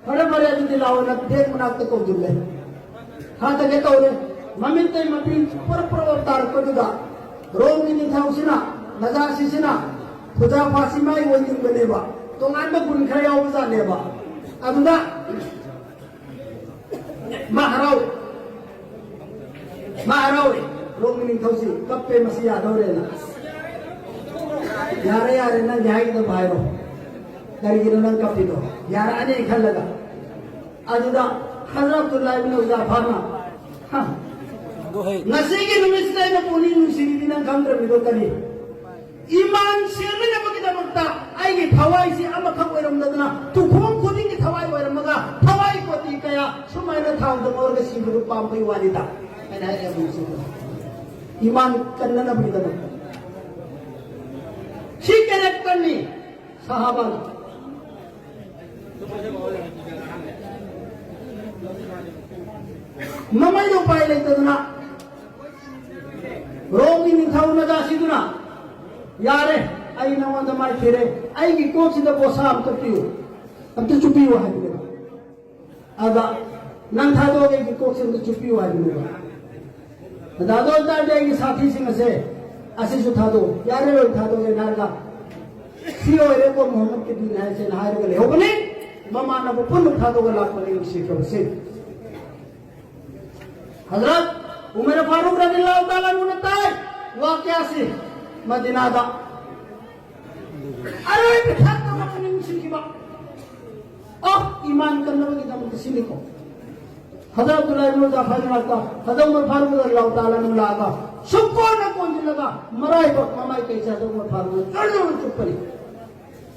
ꯐꯔꯦ, ꯐꯔꯦ, ꯑꯗꯨꯗꯤ ꯂꯥꯛꯑꯣꯅ ꯕꯦꯡ ꯃꯅꯥꯛꯇ ꯀꯧꯁꯤꯜꯂꯦ꯫ ꯊꯥꯗꯒꯦ ꯇꯧꯔꯦ꯫ ꯃꯃꯤꯠꯇꯩ ꯃꯄꯤ ꯄꯨꯔꯞ ꯄꯨꯔꯞ ꯇꯥꯔꯛꯄꯗꯨꯗ ꯔꯣꯝꯒꯤ ꯅꯤꯡꯊꯧꯁꯤꯅ ꯅꯖꯥꯁꯤꯁꯤꯅ ꯍꯨꯖꯥꯐꯥꯁꯤ ꯃꯥꯏ ꯑꯣꯏꯅꯤꯡꯕꯅꯦꯕ꯫ ꯇꯣꯉꯥꯟꯕ ꯒꯨꯟ ꯈꯔ ꯌꯥꯎꯕꯖꯥꯠꯅꯦꯕ꯫ ꯑꯗꯨꯗ ꯃꯥ ꯍꯔꯥꯎ, ꯃꯥ ꯍꯔꯥꯎꯋꯦ꯫ ꯔꯣꯝꯒꯤ ꯅꯤꯡꯊꯧꯁꯤ ꯀꯞꯄꯦ, ꯃꯁꯤ ꯌꯥꯗꯧꯔꯦꯅ꯫ "ꯌꯥꯔꯦ, ꯌꯥꯔꯦ, ꯅꯪꯒꯤ ꯍꯥꯏꯒꯗꯕ ꯍꯥꯏꯔꯣ꯫ ꯀꯔꯤꯒꯤꯅꯣ ꯅꯪ ꯀꯞꯄꯤꯗꯣ? ꯌꯥꯔꯛꯑꯅꯤ ꯈꯜꯂꯒ"꯫ ꯑꯗꯨꯗ ꯍꯖꯔꯠꯇꯨꯜꯂꯥ ꯏꯕꯅ ꯍꯨꯖꯥꯐꯥꯅ, "ꯍꯥ, ꯉꯁꯤꯒꯤ ꯅꯨꯃꯤꯠꯁꯤꯗ ꯑꯩꯅ ꯄꯨꯛꯅꯤꯡ ꯅꯨꯡꯁꯤꯔꯤꯗꯤ ꯅꯪ ꯈꯪꯗ꯭ꯔꯕꯤꯗꯣ ꯀꯔꯤ? ꯏꯃꯥꯟ ꯁꯦꯡꯅꯅꯕꯒꯤꯗꯃꯛꯇ ꯑꯩꯒꯤ ꯊꯋꯥꯏꯁꯤ ꯑꯃꯈꯛ ꯑꯣꯏꯔꯝꯗꯗꯅ ꯇꯨꯈꯣꯡ ꯈꯨꯗꯤꯡꯒꯤ ꯊꯋꯥꯏ ꯑꯣꯏꯔꯝꯃꯒ ꯊꯋꯥꯏ ꯀꯣꯇꯤ ꯀꯌꯥ ꯁꯨꯃꯥꯏꯅ ꯊꯥꯎꯗ ꯉꯧꯔꯒ ꯁꯤꯕꯗꯨ ꯄꯥꯝꯕꯒꯤ ꯋꯥꯅꯤꯗ"꯫ ꯑꯩꯅ ꯍꯥꯏꯔꯦ ꯑꯕꯨ ꯁꯤꯕꯗ꯫ ꯏꯃꯥꯟ ꯀꯟꯅꯅꯕꯒꯤꯗꯃꯛꯇ꯫ ꯁꯤ ꯀꯦꯔꯦꯛꯇꯔꯅꯤ ꯁꯍꯥꯕꯥꯒꯤ꯫ ꯃꯃꯩꯗ ꯎꯄꯥꯏ ꯂꯩꯇꯗꯅ ꯔꯣꯝꯒꯤ ꯅꯤꯡꯊꯧ ꯅꯖꯥꯁꯤꯗꯨꯅ, "ꯌꯥꯔꯦ, ꯑꯩ ꯅꯉꯣꯟꯗ ꯃꯥꯏꯊꯤꯔꯦ, ꯑꯩꯒꯤ ꯀꯣꯛꯁꯤꯗ ꯕꯣꯁꯥ ꯑꯝꯇ ꯄꯤꯌꯨ, ꯑꯝꯇ ꯆꯨꯞꯄꯤꯌꯨ" ꯍꯥꯏꯕꯅꯦꯕ꯫ ꯑꯗ, "ꯅꯪ ꯊꯥꯗꯣꯛꯑꯒ ꯑꯩꯒꯤ ꯀꯣꯛꯁꯦ ꯑꯝꯇ ꯆꯨꯞꯄꯤꯌꯨ" ꯍꯥꯏꯕꯅꯦꯕ꯫ ꯑꯗ, "ꯑꯗꯨ ꯑꯣꯏꯇꯥꯔꯗꯤ ꯑꯩꯒꯤ ꯁꯥꯊꯤꯁꯤꯡ ꯑꯁꯦ, ꯑꯁꯤꯁꯨ ꯊꯥꯗꯣꯛꯑꯣ"꯫ "ꯌꯥꯔꯦ, ꯂꯣꯏ ꯊꯥꯗꯣꯛꯑꯒꯦꯅ" ꯍꯥꯏꯔꯒ, "ꯁꯤ ꯑꯣꯏꯔꯦꯀꯣ ꯃꯨꯍꯝꯃꯗꯀꯤ ꯗꯤꯟ ꯍꯥꯏꯁꯦꯅ" ꯍꯥꯏꯔꯒ ꯂꯩꯍꯧꯕꯅꯤ꯫ ꯃꯃꯥꯟꯅꯕ ꯄꯨꯟꯅ ꯊꯥꯗꯣꯛꯑꯒ ꯂꯥꯛꯄꯅꯤ ꯅꯨꯡꯁꯤꯈ꯭ꯔꯕꯁꯤꯡ꯫ ꯍꯖꯔꯠ ꯎꯃꯔ ꯐꯥꯔꯨꯛ ꯔꯗꯤꯌꯜꯂꯥꯍꯨ ꯇꯥꯂꯥ ꯑꯟꯍꯨꯅ ꯇꯥꯏ ꯋꯥꯀꯤꯌꯥꯁꯤ ꯃꯗꯤꯅꯥꯗ꯫ ꯑꯔꯣꯏꯕ ꯊꯥꯛꯇ ꯃꯄꯨꯛꯅꯤꯡ ꯅꯨꯡꯁꯤꯈꯤꯕ꯫ ꯑꯣ, ꯏꯃꯥꯟ ꯀꯟꯅꯕꯒꯤꯗꯃꯛꯇ ꯁꯤꯅꯤꯀꯣ꯫ ꯍꯖꯔꯠ ꯑꯕꯗꯨꯜꯂꯥꯍ ꯏꯕꯅꯨ ꯖꯥꯐꯔꯒꯤ ꯃꯅꯥꯛꯇ ꯍꯖꯔꯠ ꯎꯃꯔ ꯐꯥꯔꯨꯛ ꯔꯗꯤꯌꯜꯂꯥꯍꯨ ꯇꯥꯂꯥ ꯑꯟꯍꯨ ꯂꯥꯛꯑꯒ ꯁꯨꯛꯀꯣꯟꯅ ꯀꯣꯟꯁꯤꯜꯂꯒ ꯃꯔꯥꯏꯕꯛ ꯃꯃꯥꯏ ꯀꯩꯁꯦ ꯍꯖꯔꯠ ꯎꯃꯔ ꯐꯥꯔꯨꯛꯅ ꯖꯣꯔ ꯖꯣꯔ ꯆꯨꯞꯄꯅꯤ꯫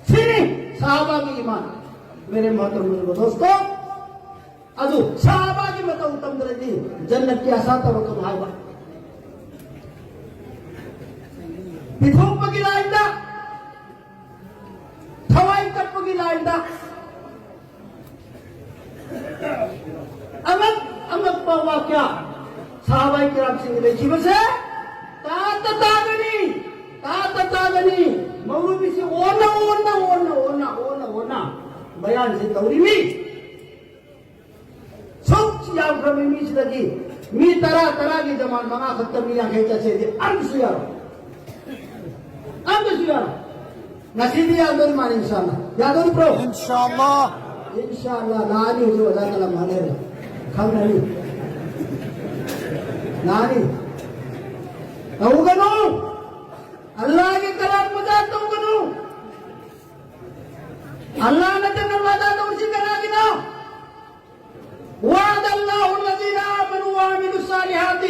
ꯁꯤꯅꯤ ꯁꯍꯥꯕꯥꯒꯤ ꯏꯃꯥꯟ꯫ ꯃꯦꯔꯦ ꯃꯣꯍꯇꯔꯝ ꯕꯨꯖꯨꯔꯒ ꯗꯣꯁꯇꯣ, ꯑꯗꯨ ꯁꯍꯥꯕꯥꯒꯤ ꯃꯇꯧ ꯇꯝꯗ꯭ꯔꯗꯤ ꯖꯟꯅꯠꯀꯤ ꯑꯁꯥ ꯇꯧꯔꯛꯀꯅꯨ ꯍꯥꯏꯕ꯫ ꯄꯤꯊꯣꯛꯄꯒꯤ ꯂꯥꯏꯟꯗ, ꯊꯋꯥꯏ ꯀꯠꯄꯒꯤ ꯂꯥꯏꯟꯗ ꯑꯉꯛ ꯑꯉꯛꯄ ꯋꯥꯀ꯭ꯌꯥ ꯁꯍꯥꯕꯥꯏ ꯀꯤꯔꯥꯝꯁꯤꯡꯒꯤ ꯂꯩꯈꯤꯕꯁꯦ ꯇꯥꯇ ꯇꯥꯒꯅꯤ, ꯇꯥꯇ ꯇꯥꯒꯅꯤ꯫ ꯃꯧꯂꯨꯕꯤꯁꯤ ꯑꯣꯟꯅ, ꯑꯣꯟꯅ, ꯑꯣꯟꯅ, ꯑꯣꯟꯅ, ꯑꯣꯟꯅ, ꯑꯣꯟꯅ ꯕꯌꯥꯟꯁꯤ ꯇꯧꯔꯤꯃꯤ꯫ ꯁꯨꯛ ꯌꯥꯝꯈ꯭ꯔꯕ ꯃꯤꯁꯤꯗꯒꯤ ꯃꯤ ꯇꯔꯥ, ꯇꯔꯥꯒꯤ ꯖꯃꯥꯟ ꯃꯉꯥ ꯈꯛꯇ ꯃꯤ ꯌꯥꯡꯈꯩ ꯆꯠꯁꯦꯗꯤ ꯑꯝꯇꯁꯨ ꯌꯥꯔꯣꯏ꯫ ꯑꯝꯇꯁꯨ ꯌꯥꯔꯣꯏ꯫ ꯉꯁꯤꯗꯤ ꯌꯥꯗꯣꯔꯤ ꯃꯥꯜꯂꯤ, ꯏꯟꯁꯥꯜꯂꯥ꯫ ꯌꯥꯗꯣꯔꯤꯕ꯭ꯔꯣ? ꯏꯟꯁꯥꯜꯂꯥ꯫ ꯏꯟꯁꯥꯜꯂꯥ꯫ ꯂꯥꯛꯑꯅꯤ ꯍꯧꯖꯤꯛ ꯑꯣꯖꯥ ꯀꯂꯝ ꯍꯥꯏꯅꯔꯦ꯫ ꯈꯪꯉꯅꯤ꯫ ꯂꯥꯛꯑꯅꯤ꯫ ꯇꯧꯒꯅꯨ꯫ ꯑꯜꯂꯥꯍꯒꯤ ꯀꯂꯥꯝ ꯃꯖꯥꯛ ꯇꯧꯒꯅꯨ꯫ ꯑꯜꯂꯥꯍ ꯅꯠꯇꯅ ꯋꯥꯗꯥ ꯇꯧꯔꯤꯁꯤ ꯀꯅꯥꯒꯤꯅꯣ? وعد الله الذين آمنوا وعملوا الصالحات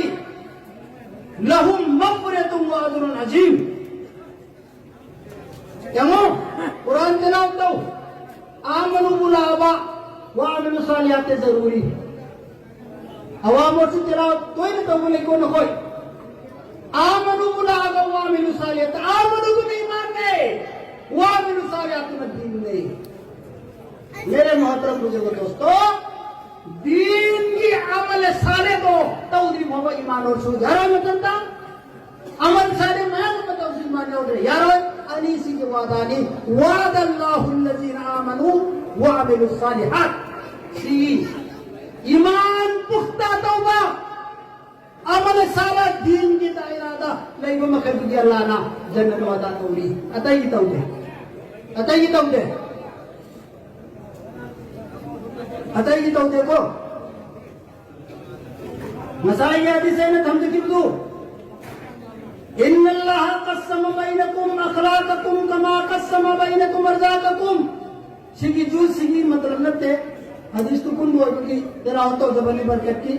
لهم مغفرة وأجر عظيم. ꯌꯦꯡꯉꯣ, ꯀꯨꯔꯥꯟ ꯇꯤꯂꯥꯋꯠ ꯇꯧ꯫ آمنوا ꯕꯨ ꯂꯥꯛꯑꯕ, وعملوا الصالحات ꯖꯔꯨꯔꯤ꯫ ꯑꯋꯥꯃꯔꯁꯨ ꯇꯤꯂꯥꯋꯠ ꯇꯣꯏꯅ ꯇꯧꯕ ꯂꯩꯀꯣ ꯅꯈꯣꯏ? آمنوا ꯕꯨ ꯂꯥꯛꯑꯒ وعملوا الصالحات, آمنوا ꯗꯨꯅ ꯏꯃꯥꯟꯅꯦ, وعملوا الصالحات ꯗꯨꯅ ꯗꯤꯟꯅꯦ꯫ ꯃꯦꯔꯦ ꯃꯣꯍꯇꯔꯝ ꯕꯨꯖꯨꯔꯒ ꯗꯣꯁꯇꯣ, ꯗꯤꯟꯒꯤ ꯑꯃꯜ ꯁꯥꯂꯦꯗꯣ ꯇꯧꯗ꯭ꯔꯤ ꯐꯥꯎꯕ ꯏꯃꯥꯟ ꯑꯣꯔ ꯁꯨ ꯌꯥꯔꯣꯏ ꯃꯇꯝꯗ꯫ ꯑꯃꯜ ꯁꯥꯂꯦ ꯃꯌꯥꯝ ꯑꯃ ꯇꯧꯁꯤ, ꯏꯃꯥꯟ ꯌꯥꯎꯗ꯭ꯔꯦ, ꯌꯥꯔꯣꯏ꯫ ꯑꯅꯤꯁꯤꯒꯤ ꯋꯥꯗꯥꯅꯤ, وعد الله الذين آمنوا وعملوا الصالحات꯫ ꯁꯤ ꯏꯃꯥꯟ ꯄꯨꯈꯇꯥ ꯇꯧꯕ, ꯑꯃꯜ ꯁꯥꯂꯦ ꯗꯤꯟꯒꯤ ꯗꯥꯏꯔꯥꯗ ꯂꯩꯕ ꯃꯈꯩꯗꯨꯒꯤ ꯑꯜꯂꯥꯍꯅ ꯖꯟꯅꯠ ꯋꯥꯗꯥ ꯇꯧꯔꯤ꯫ ꯑꯇꯩꯒꯤ ꯇꯧꯗꯦ꯫ ꯑꯇꯩꯒꯤ ꯇꯧꯗꯦ꯫ ꯑꯇꯩꯒꯤ ꯇꯧꯗꯦꯀꯣ꯫ ꯉꯁꯥꯏꯒꯤ ꯍꯗꯤꯁ ꯑꯩꯅ ꯊꯝꯖꯈꯤꯕꯗꯨ, إن الله قسم بينكم أخلاقكم كما قسم بينكم أرزاقكم. ꯁꯤꯒꯤ ꯖꯨꯁ ꯁꯤꯒꯤ ꯃꯇꯂꯕ ꯅꯠꯇꯦ꯫ ꯍꯗꯤꯁꯇꯨ ꯀꯨꯟ ꯑꯣꯏꯕꯒꯤ ꯇꯦꯔꯥꯎ ꯇꯧꯖꯕꯅꯤ ꯕꯔꯀꯠꯀꯤ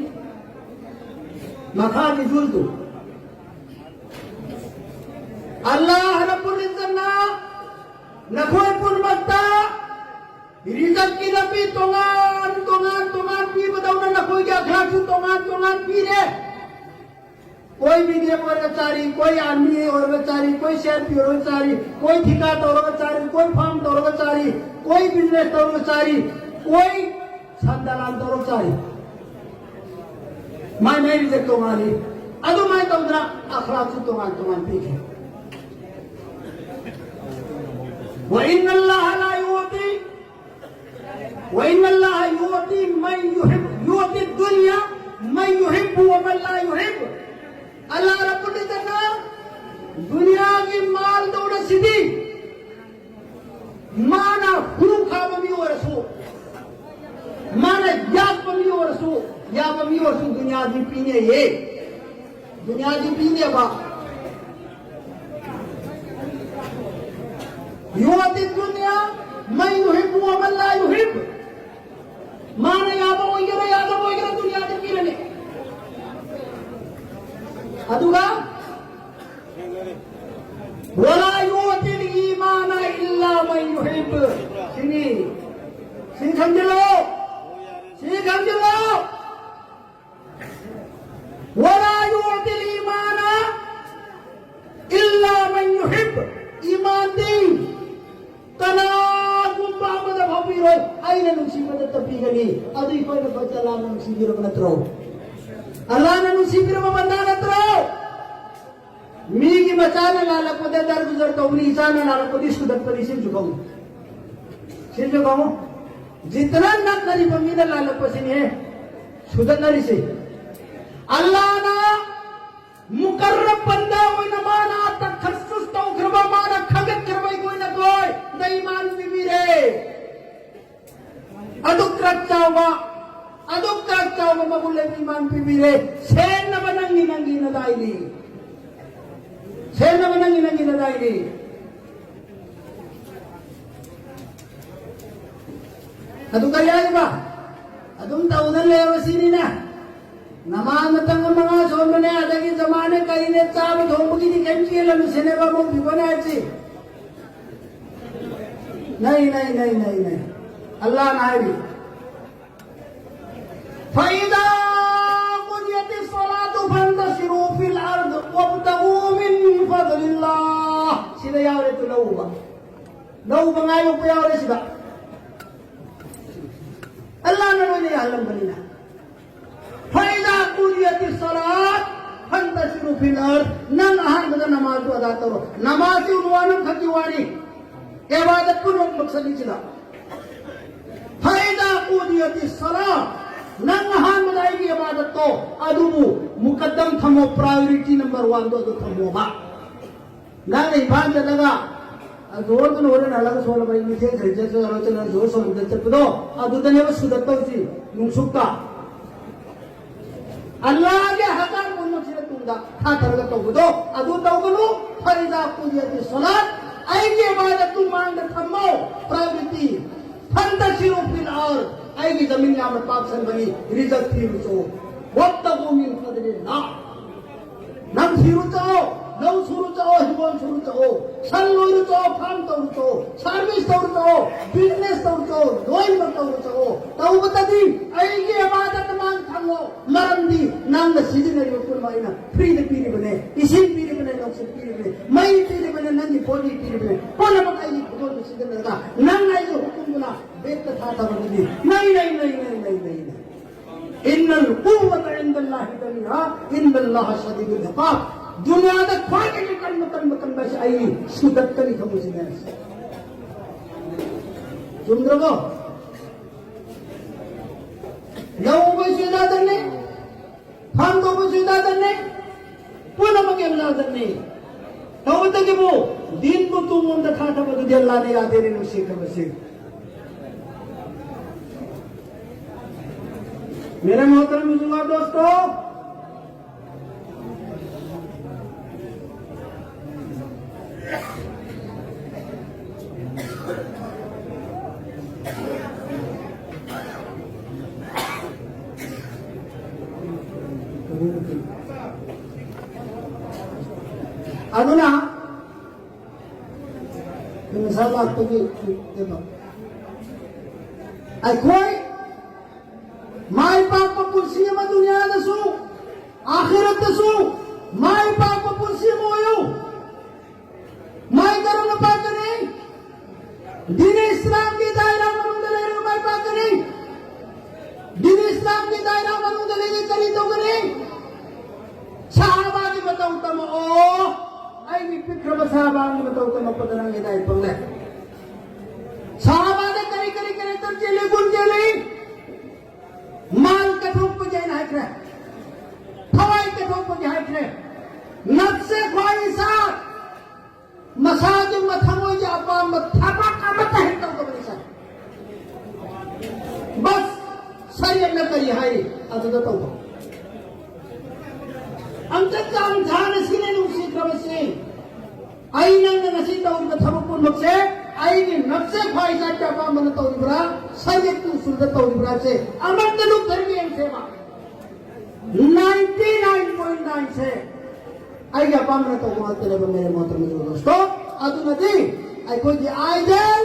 ꯃꯈꯥꯒꯤ ꯖꯨꯜꯗꯨ꯫ ꯑꯜꯂꯥꯍ ꯔꯕꯨꯜ ꯏꯖꯠꯅ ꯅꯈꯣꯏ ꯄꯨꯝꯅꯃꯛꯇ ꯔꯤꯖꯛꯀꯤ ꯂꯝꯕꯤ ꯇꯣꯉꯥꯟ ꯇꯣꯉꯥꯟ ꯇꯣꯉꯥꯟ ꯄꯤꯕꯗꯧꯅ ꯅꯈꯣꯏꯒꯤ ꯑꯈ꯭ꯂꯥꯛꯁꯨ ꯇꯣꯉꯥꯟ ꯇꯣꯉꯥꯟ ꯄꯤꯔꯦ꯫ कोई बीडीएफ ꯑꯣꯏꯔꯒ ꯆꯥꯔꯤ, कोई आर्मी ꯑꯣꯏꯔꯒ ꯆꯥꯔꯤ, कोई सीआरपी ꯑꯣꯏꯔꯒ ꯆꯥꯔꯤ, कोई ठेका ꯇꯧꯔꯒ ꯆꯥꯔꯤ, कोई फार्म ꯇꯧꯔꯒ ꯆꯥꯔꯤ, कोई बिजनेस ꯇꯧꯔꯒ ꯆꯥꯔꯤ, कोई ꯁꯟ ꯗꯂꯥꯟ ꯇꯧꯔꯒ ꯆꯥꯔꯤ꯫ ꯃꯥꯏ ꯃꯥꯏ ꯔꯤꯖꯛ ꯇꯣꯉꯥꯜꯂꯤ꯫ ꯑꯗꯨꯃꯥꯏꯅ ꯇꯧꯗꯅ ꯑꯈ꯭ꯂꯥꯛꯁꯨ ꯇꯣꯉꯥꯟ ꯇꯣꯉꯥꯟ ꯄꯤꯈꯤ꯫ وإن الله لا يعطي وإن الله يعطي من يحب، يعطي الدنيا من يحب ومن لا يحب. ꯑꯜꯂꯥꯍ ꯔꯕꯨꯜ ꯏꯖꯠꯅ ꯗꯨꯅꯤꯌꯥꯒꯤ ꯃꯥꯜꯗꯧꯅ ꯁꯤꯗꯤ ꯃꯥꯅ ꯍꯨ ꯈꯥꯕ ꯃꯤ ꯑꯣꯏꯔꯁꯨ, ꯃꯥꯅ ꯌꯥꯛꯄ ꯃꯤ ꯑꯣꯏꯔꯁꯨ, ꯌꯥꯕ ꯃꯤ ꯑꯣꯏꯔꯁꯨ ꯗꯨꯅꯤꯌꯥꯗꯤ ꯄꯤꯅꯦꯌꯦ꯫ ꯗꯨꯅꯤꯌꯥꯗꯤ ꯄꯤꯅꯦꯕ꯫ يعطي الدنيا من يحب ومن لا يحب. ꯃꯥꯅ ꯌꯥꯕ ꯑꯣꯏꯒꯦꯔꯥ ꯌꯥꯗꯕ ꯑꯣꯏꯒꯦꯔꯥ ꯗꯨꯅꯤꯌꯥꯗꯤ ꯄꯤꯔꯅꯤ꯫ ꯑꯗꯨꯒ ولا يعطي الإيمان إلا من يحب. ꯁꯤꯅꯤ꯫ ꯁꯤ ꯈꯪꯖꯤꯜꯂꯣ꯫ ꯁꯤ ꯈꯪꯖꯤꯜꯂꯣ꯫ ولا يعطي الإيمان إلا من يحب. ꯏꯃꯥꯟꯗꯤ ꯀꯅꯥꯒꯨꯝꯕ ꯑꯃꯗ ꯐꯥꯎ ꯄꯤꯔꯣꯏ, ꯑꯩꯅ ꯅꯨꯡꯁꯤꯕꯗꯇ ꯄꯤꯒꯅꯤ꯫ ꯑꯗꯨ ꯑꯩꯈꯣꯏꯅ ꯐꯠꯇ ꯑꯜꯂꯥꯍꯅ ꯅꯨꯡꯁꯤꯕꯤꯔꯕ ꯅꯠꯇ꯭ꯔꯣ? ꯑꯜꯂꯥꯍꯅ ꯅꯨꯡꯁꯤꯕꯤꯔꯕ ꯕꯟꯗꯥ ꯅꯠꯇ꯭ꯔꯣ? ꯃꯤꯒꯤ ꯃꯆꯥꯅ ꯂꯥꯜꯂꯛꯄꯗ ꯗꯔꯒꯨꯖꯔ ꯇꯧꯕꯅꯤ, ꯏꯆꯥꯅ ꯂꯥꯜꯂꯛꯄꯗꯤ ꯁꯨꯗꯠꯄꯅꯤ꯫ ꯁꯤꯝꯁꯨ ꯈꯪꯉꯨ, ꯁꯤꯝꯁꯨ ꯈꯪꯉꯨ꯫ ꯖꯤꯇꯅ ꯅꯛꯅꯔꯤꯕ ꯃꯤꯅ ꯂꯥꯜꯂꯛꯄꯁꯤꯅꯦ ꯁꯨꯗꯠꯅꯔꯤꯁꯦ꯫ ꯑꯜꯂꯥꯍꯅ ꯃꯨꯀꯔꯔꯕ ꯕꯟꯗꯥ ꯑꯣꯏꯅ ꯃꯥꯅ ꯇꯈꯁꯁꯨꯁ ꯇꯧꯈ꯭ꯔꯕ, ꯃꯥꯅ ꯈꯥꯒꯠꯈ꯭ꯔꯕ ꯑꯩꯈꯣꯏꯅ ꯇꯣꯏ ꯗ ꯏꯃꯥꯟ ꯄꯤꯕꯤꯔꯦ꯫ ꯑꯗꯨꯛ ꯈꯔ ꯆꯥꯎꯕ, ꯑꯗꯨꯛ ꯈꯔ ꯆꯥꯎꯕ ꯃꯒꯨꯟ ꯂꯩꯕ ꯏꯃꯥꯟ ꯄꯤꯕꯤꯔꯦ꯫ ꯁꯦꯟꯅꯕ ꯅꯪꯒꯤ ꯅꯪꯒꯤ ꯅꯗꯥꯏꯅꯤ꯫ ꯁꯦꯟꯅꯕ ꯅꯪꯒꯤ ꯅꯪꯒꯤ ꯅꯗꯥꯏꯅꯤ꯫ ꯑꯗꯨ ꯀꯔꯤ ꯍꯥꯏꯕ? ꯑꯗꯨꯝ ꯇꯧꯗꯅ ꯂꯩꯔꯣ ꯁꯤꯅꯤꯅꯦ꯫ ꯅꯃꯥꯖ ꯃꯇꯝ ꯃꯉꯥ ꯁꯣꯟꯕꯅꯦ, ꯑꯗꯒꯤ ꯖꯃꯥꯅꯦ ꯀꯔꯤꯅꯦ, ꯆꯥꯕ ꯊꯣꯡꯕꯒꯤꯗꯤ ꯀꯩꯝ ꯆꯦꯜꯂꯅꯨ ꯁꯤꯅꯦꯕ ꯑꯃꯨꯛ ꯐꯤꯕꯣꯅꯦ ꯍꯥꯏꯁꯤ꯫ ꯅꯩ, ꯅꯩ, ꯅꯩ, ꯅꯩ, ꯅꯩ꯫ ꯑꯜꯂꯥꯍꯅ ꯍꯥꯏꯔꯤ, "فإذا قضيت الصلاة فانتشروا في الأرض وابتغوا من فضل الله"꯫ ꯁꯤꯗ ꯌꯥꯎꯔꯦ ꯇꯨ ꯂꯧꯕ꯫ ꯂꯧꯕ ꯉꯥꯏ ꯌꯣꯛꯄ ꯌꯥꯎꯔꯦ ꯁꯤꯗ꯫ ꯑꯜꯂꯥꯍꯅ ꯂꯣꯏꯅ ꯌꯥꯍꯜꯂꯝꯕꯅꯤꯅ꯫ "فإذا قضيت الصلاة فانتشروا في الأرض"꯫ ꯅꯪ ꯑꯍꯥꯟꯕꯗ ꯅꯃꯥꯖꯇꯨ ꯑꯗꯥ ꯇꯧꯔꯣ꯫ ꯅꯃꯥꯖꯁꯤ ꯎꯟꯋꯥꯟ ꯑꯃꯈꯛꯀꯤ ꯋꯥꯅꯤ꯫ ꯏꯕꯥꯗꯠ ꯄꯨꯝꯅꯃꯛ ꯃꯛꯁꯗꯅꯤ ꯁꯤꯗ꯫ "فإذا قضيت الصلاة"꯫ ꯅꯪ ꯑꯍꯥꯟꯕꯗ ꯑꯩꯒꯤ ꯏꯕꯥꯗꯠꯇꯣ ꯑꯗꯨꯕꯨ ꯃꯨꯀꯗꯝ ꯊꯝꯃꯣ, priority number one ꯗꯣ ꯑꯗꯨ ꯊꯝꯃꯣꯕ꯫ ꯅꯪꯅ ꯏꯝꯐꯥꯜ ꯆꯠꯂꯒ, ꯑ, ꯖꯣꯍꯣꯔꯗꯨꯅ ꯍꯣꯔꯦꯟ ꯍꯜꯂꯒ ꯁꯣꯜꯂꯕ ꯑꯩ ꯃꯤꯊꯦꯡ ꯈꯔ ꯆꯠꯁꯨ ꯌꯥꯔꯣꯏ, ꯆꯠꯂꯒ ꯖꯣꯍꯣꯔ ꯁꯣꯟꯕꯗ ꯆꯠꯄꯗꯣ, ꯑꯗꯨꯗꯅꯦꯕ ꯁꯨꯗꯠ ꯇꯧꯁꯤ, ꯅꯨꯡꯁꯨꯛꯇ꯫ ꯑꯜꯂꯥꯍꯒꯤ ꯑꯍꯀꯥꯝ ꯄꯨꯝꯅꯃꯛꯁꯤꯅ ꯇꯨꯡꯗ ꯊꯥꯊꯔꯒ ꯇꯧꯕꯗꯣ, ꯑꯗꯨ ꯇꯧꯒꯅꯨ꯫ "فإذا قضيت الصلاة"꯫ ꯑꯩꯒꯤ ꯏꯕꯥꯗꯠꯇꯨ ꯃꯥꯡꯗ ꯊꯝꯃꯣ, priority꯫ "فانتشروا في الأرض"꯫ ꯑꯩꯒꯤ ꯖꯃꯤꯟ ꯌꯥꯝꯅ ꯄꯥꯛ ꯁꯟꯕꯅꯤ, ꯔꯤꯖꯛ ꯊꯤꯔꯨꯆꯣ꯫ "وابتغوا من فضل الله"꯫ ꯅꯪ ꯊꯤꯔꯨ ꯆꯠꯂꯣ, ꯂꯧ ꯁꯨꯔꯨ ꯆꯠꯂꯣ, ꯍꯤꯡꯒꯣꯜ ꯁꯨꯔꯨ ꯆꯠꯂꯣ, ꯁꯟ ꯂꯣꯏꯔꯨ ꯆꯠꯂꯣ, farm ꯇꯧꯔꯨ ꯆꯠꯂꯣ, service ꯇꯧꯔꯨ ꯆꯠꯂꯣ, business ꯇꯧꯔꯨ ꯆꯠꯂꯣ, ꯂꯣꯏꯅꯃꯛ ꯇꯧꯔꯨ ꯆꯠꯂꯣ꯫ ꯇꯧꯕꯇꯗꯤ ꯑꯩꯒꯤ ꯏꯕꯥꯗꯠꯇ ꯃꯥꯡ ꯊꯝꯃꯣ, ꯃꯔꯝꯗꯤ ꯅꯪꯅ ꯁꯤꯖꯤꯟꯅꯔꯤꯕ ꯄꯨꯝꯅꯃꯛ ꯑꯩꯅ free ꯗ ꯄꯤꯔꯤꯕꯅꯦ, ꯏꯁꯤꯡ ꯄꯤꯔꯤꯕꯅꯦ, ꯅꯨꯡꯁꯤꯠ ꯄꯤꯔꯤꯕꯅꯦ, ꯃꯩ ꯄꯤꯔꯤꯕꯅꯦ, ꯅꯪꯒꯤ body ꯄꯤꯔꯤꯕꯅꯦ, ꯄꯨꯝꯅꯃꯛ ꯑꯩꯒꯤ ꯈꯨꯗꯣꯜꯗꯨ ꯁꯤꯖꯤꯟꯅꯔꯒ ꯅꯪ ꯑꯩꯒꯤ ꯍꯨꯀꯨꯝꯗꯨꯅ ꯕꯦꯛꯇ ꯊꯥꯊꯕꯗꯨꯗꯤ ꯅꯩ, ꯅꯩ, ꯅꯩ꯫ "إن القوة عند الله جميعا، إن الله شديد العقاب"꯫ ꯗꯨꯅꯤꯌꯥꯗ ꯈ꯭ꯋꯥꯏꯗꯒꯤ ꯀꯟꯕ, ꯀꯟꯕ, ꯀꯟꯕ ꯑꯁꯤ ꯑꯩꯅꯤ, ꯁꯨꯗꯠꯀꯅꯤ ꯈꯪꯕꯁꯤꯅꯦ꯫ ꯆꯨꯝꯗ꯭ꯔꯕꯣ? ꯂꯧ ꯎꯕꯁꯨ ꯏꯕꯥꯗꯠꯅꯤ, farm ꯇꯧꯕꯁꯨ ꯏꯕꯥꯗꯠꯅꯤ, ꯄꯨꯝꯅꯃꯛ ꯏꯕꯥꯗꯠꯅꯤ꯫ ꯇꯧꯕꯇꯕꯨ ꯗꯤꯟꯕꯨ ꯇꯨꯡꯂꯣꯝꯗ ꯊꯥꯊꯕꯗꯨꯗꯤ ꯑꯜꯂꯥꯍꯅ ꯌꯥꯗꯦꯅꯦ, ꯅꯨꯡꯁꯤꯈ꯭ꯔꯕꯁꯤ꯫ मेरे मोहतरम बुजुर्ग दोस्तों, ꯑꯗꯨꯅ ꯉꯁꯥꯏ ꯂꯥꯛꯄꯒꯤ ꯀꯩꯅꯣ, ꯑꯩꯈꯣꯏ ꯃꯥꯏ ꯄꯥꯛꯄ ꯄꯨꯟꯁꯤ ꯑꯃ ꯗꯨꯅꯤꯌꯥꯗꯁꯨ, ꯑꯥꯈꯤꯔꯠꯇꯁꯨ ꯃꯥꯏ ꯄꯥꯛꯄ ꯄꯨꯟꯁꯤ ꯑꯃ ꯑꯣꯏꯌꯨ꯫ ꯃꯥꯏ ꯀꯔꯝꯅ ꯄꯥꯛꯀꯅꯤ? ꯗꯤꯅꯦ ꯏꯁꯂꯥꯝꯒꯤ ꯗꯥꯏꯔꯥ ꯃꯅꯨꯡꯗ ꯂꯩꯔꯒ ꯃꯥꯏ ꯄꯥꯛꯀꯅꯤ꯫ ꯗꯤꯅꯦ ꯏꯁꯂꯥꯝꯒꯤ ꯗꯥꯏꯔꯥ ꯃꯅꯨꯡꯗ ꯂꯩꯔꯒ ꯀꯔꯤ ꯇꯧꯒꯅꯤ? ꯁꯍꯥꯕꯥꯒꯤ ꯃꯇꯧ ꯇꯝꯃꯛꯑꯣ꯫ ꯑꯩꯒꯤ ꯄꯤꯛꯈ꯭ꯔꯕ ꯁꯍꯥꯕꯥꯒꯤ ꯃꯇꯧ ꯇꯝꯃꯛꯄꯗ ꯅꯪꯒꯤ ꯗꯥꯏ ꯐꯪꯂꯦ꯫ ꯁꯍꯥꯕꯥꯗ ꯀꯔꯤ ꯀꯔꯤ ꯀꯔꯦꯛꯇꯔ ꯆꯦꯜꯂꯤ, ꯒꯨꯟ ꯆꯦꯜꯂꯤ? ꯃꯥꯜ ꯀꯠꯊꯣꯛꯄꯒꯤ ꯑꯩꯅ ꯍꯥꯏꯈ꯭ꯔꯦ, ꯊꯋꯥꯏ ꯀꯠꯊꯣꯛꯄꯒꯤ ꯍꯥꯏꯈ꯭ꯔꯦ꯫ ꯅꯞꯁꯦ ꯈ꯭ꯋꯥꯏ ꯏꯁꯥ, ꯃꯁꯥꯒꯤ ꯃꯊꯃꯣꯏꯒꯤ ꯑꯄꯥꯝꯕ ꯊꯕꯛ ꯑꯃꯠꯇ ꯍꯦꯛ ꯇꯧꯗꯕꯅꯤ ꯁꯥꯏ꯫ ꯕꯁ, ꯁꯔꯤꯌꯠꯅ ꯀꯔꯤ ꯍꯥꯏꯔꯤ ꯑꯗꯨꯗ ꯇꯧꯕ꯫ ꯑꯝꯇ ꯆꯥꯡ ꯊꯥꯅ ꯁꯤꯅ ꯅꯨꯡꯁꯤꯈ꯭ꯔꯕꯁꯤ꯫ ꯑꯩ ꯅꯪꯅ ꯉꯁꯤ ꯇꯧꯔꯤꯕ ꯊꯕꯛ ꯄꯨꯝꯅꯃꯛꯁꯦ ꯑꯩꯒꯤ ꯅꯞꯁꯦ ꯈ꯭ꯋꯥꯏ ꯏꯁꯥꯒꯤ ꯑꯄꯥꯝꯕꯅ ꯇꯧꯔꯤꯕ꯭ꯔꯥ, ꯁꯔꯤꯌꯠꯀꯤ ꯎꯁꯨꯜꯗ ꯇꯧꯔꯤꯕ꯭ꯔꯥ ꯁꯦ ꯑꯃꯠꯇ ꯂꯨꯞꯊꯔꯒ ꯌꯦꯡꯁꯦꯕ꯫ ꯅꯥꯏꯟꯇꯤ ꯅꯥꯏꯟ ꯄꯣꯏꯟ ꯅꯥꯏꯟ ꯁꯦ ꯑꯩꯒꯤ ꯑꯄꯥꯝꯕꯅ ꯇꯧꯕ ꯉꯥꯛꯇꯅꯦꯕ, ꯃꯦꯔꯦ ꯃꯣꯍꯇꯔꯝ ꯗꯣꯁꯇꯣ꯫ ꯑꯗꯨꯅꯗꯤ ꯑꯩꯈꯣꯏꯒꯤ ꯑꯥꯏꯗꯜ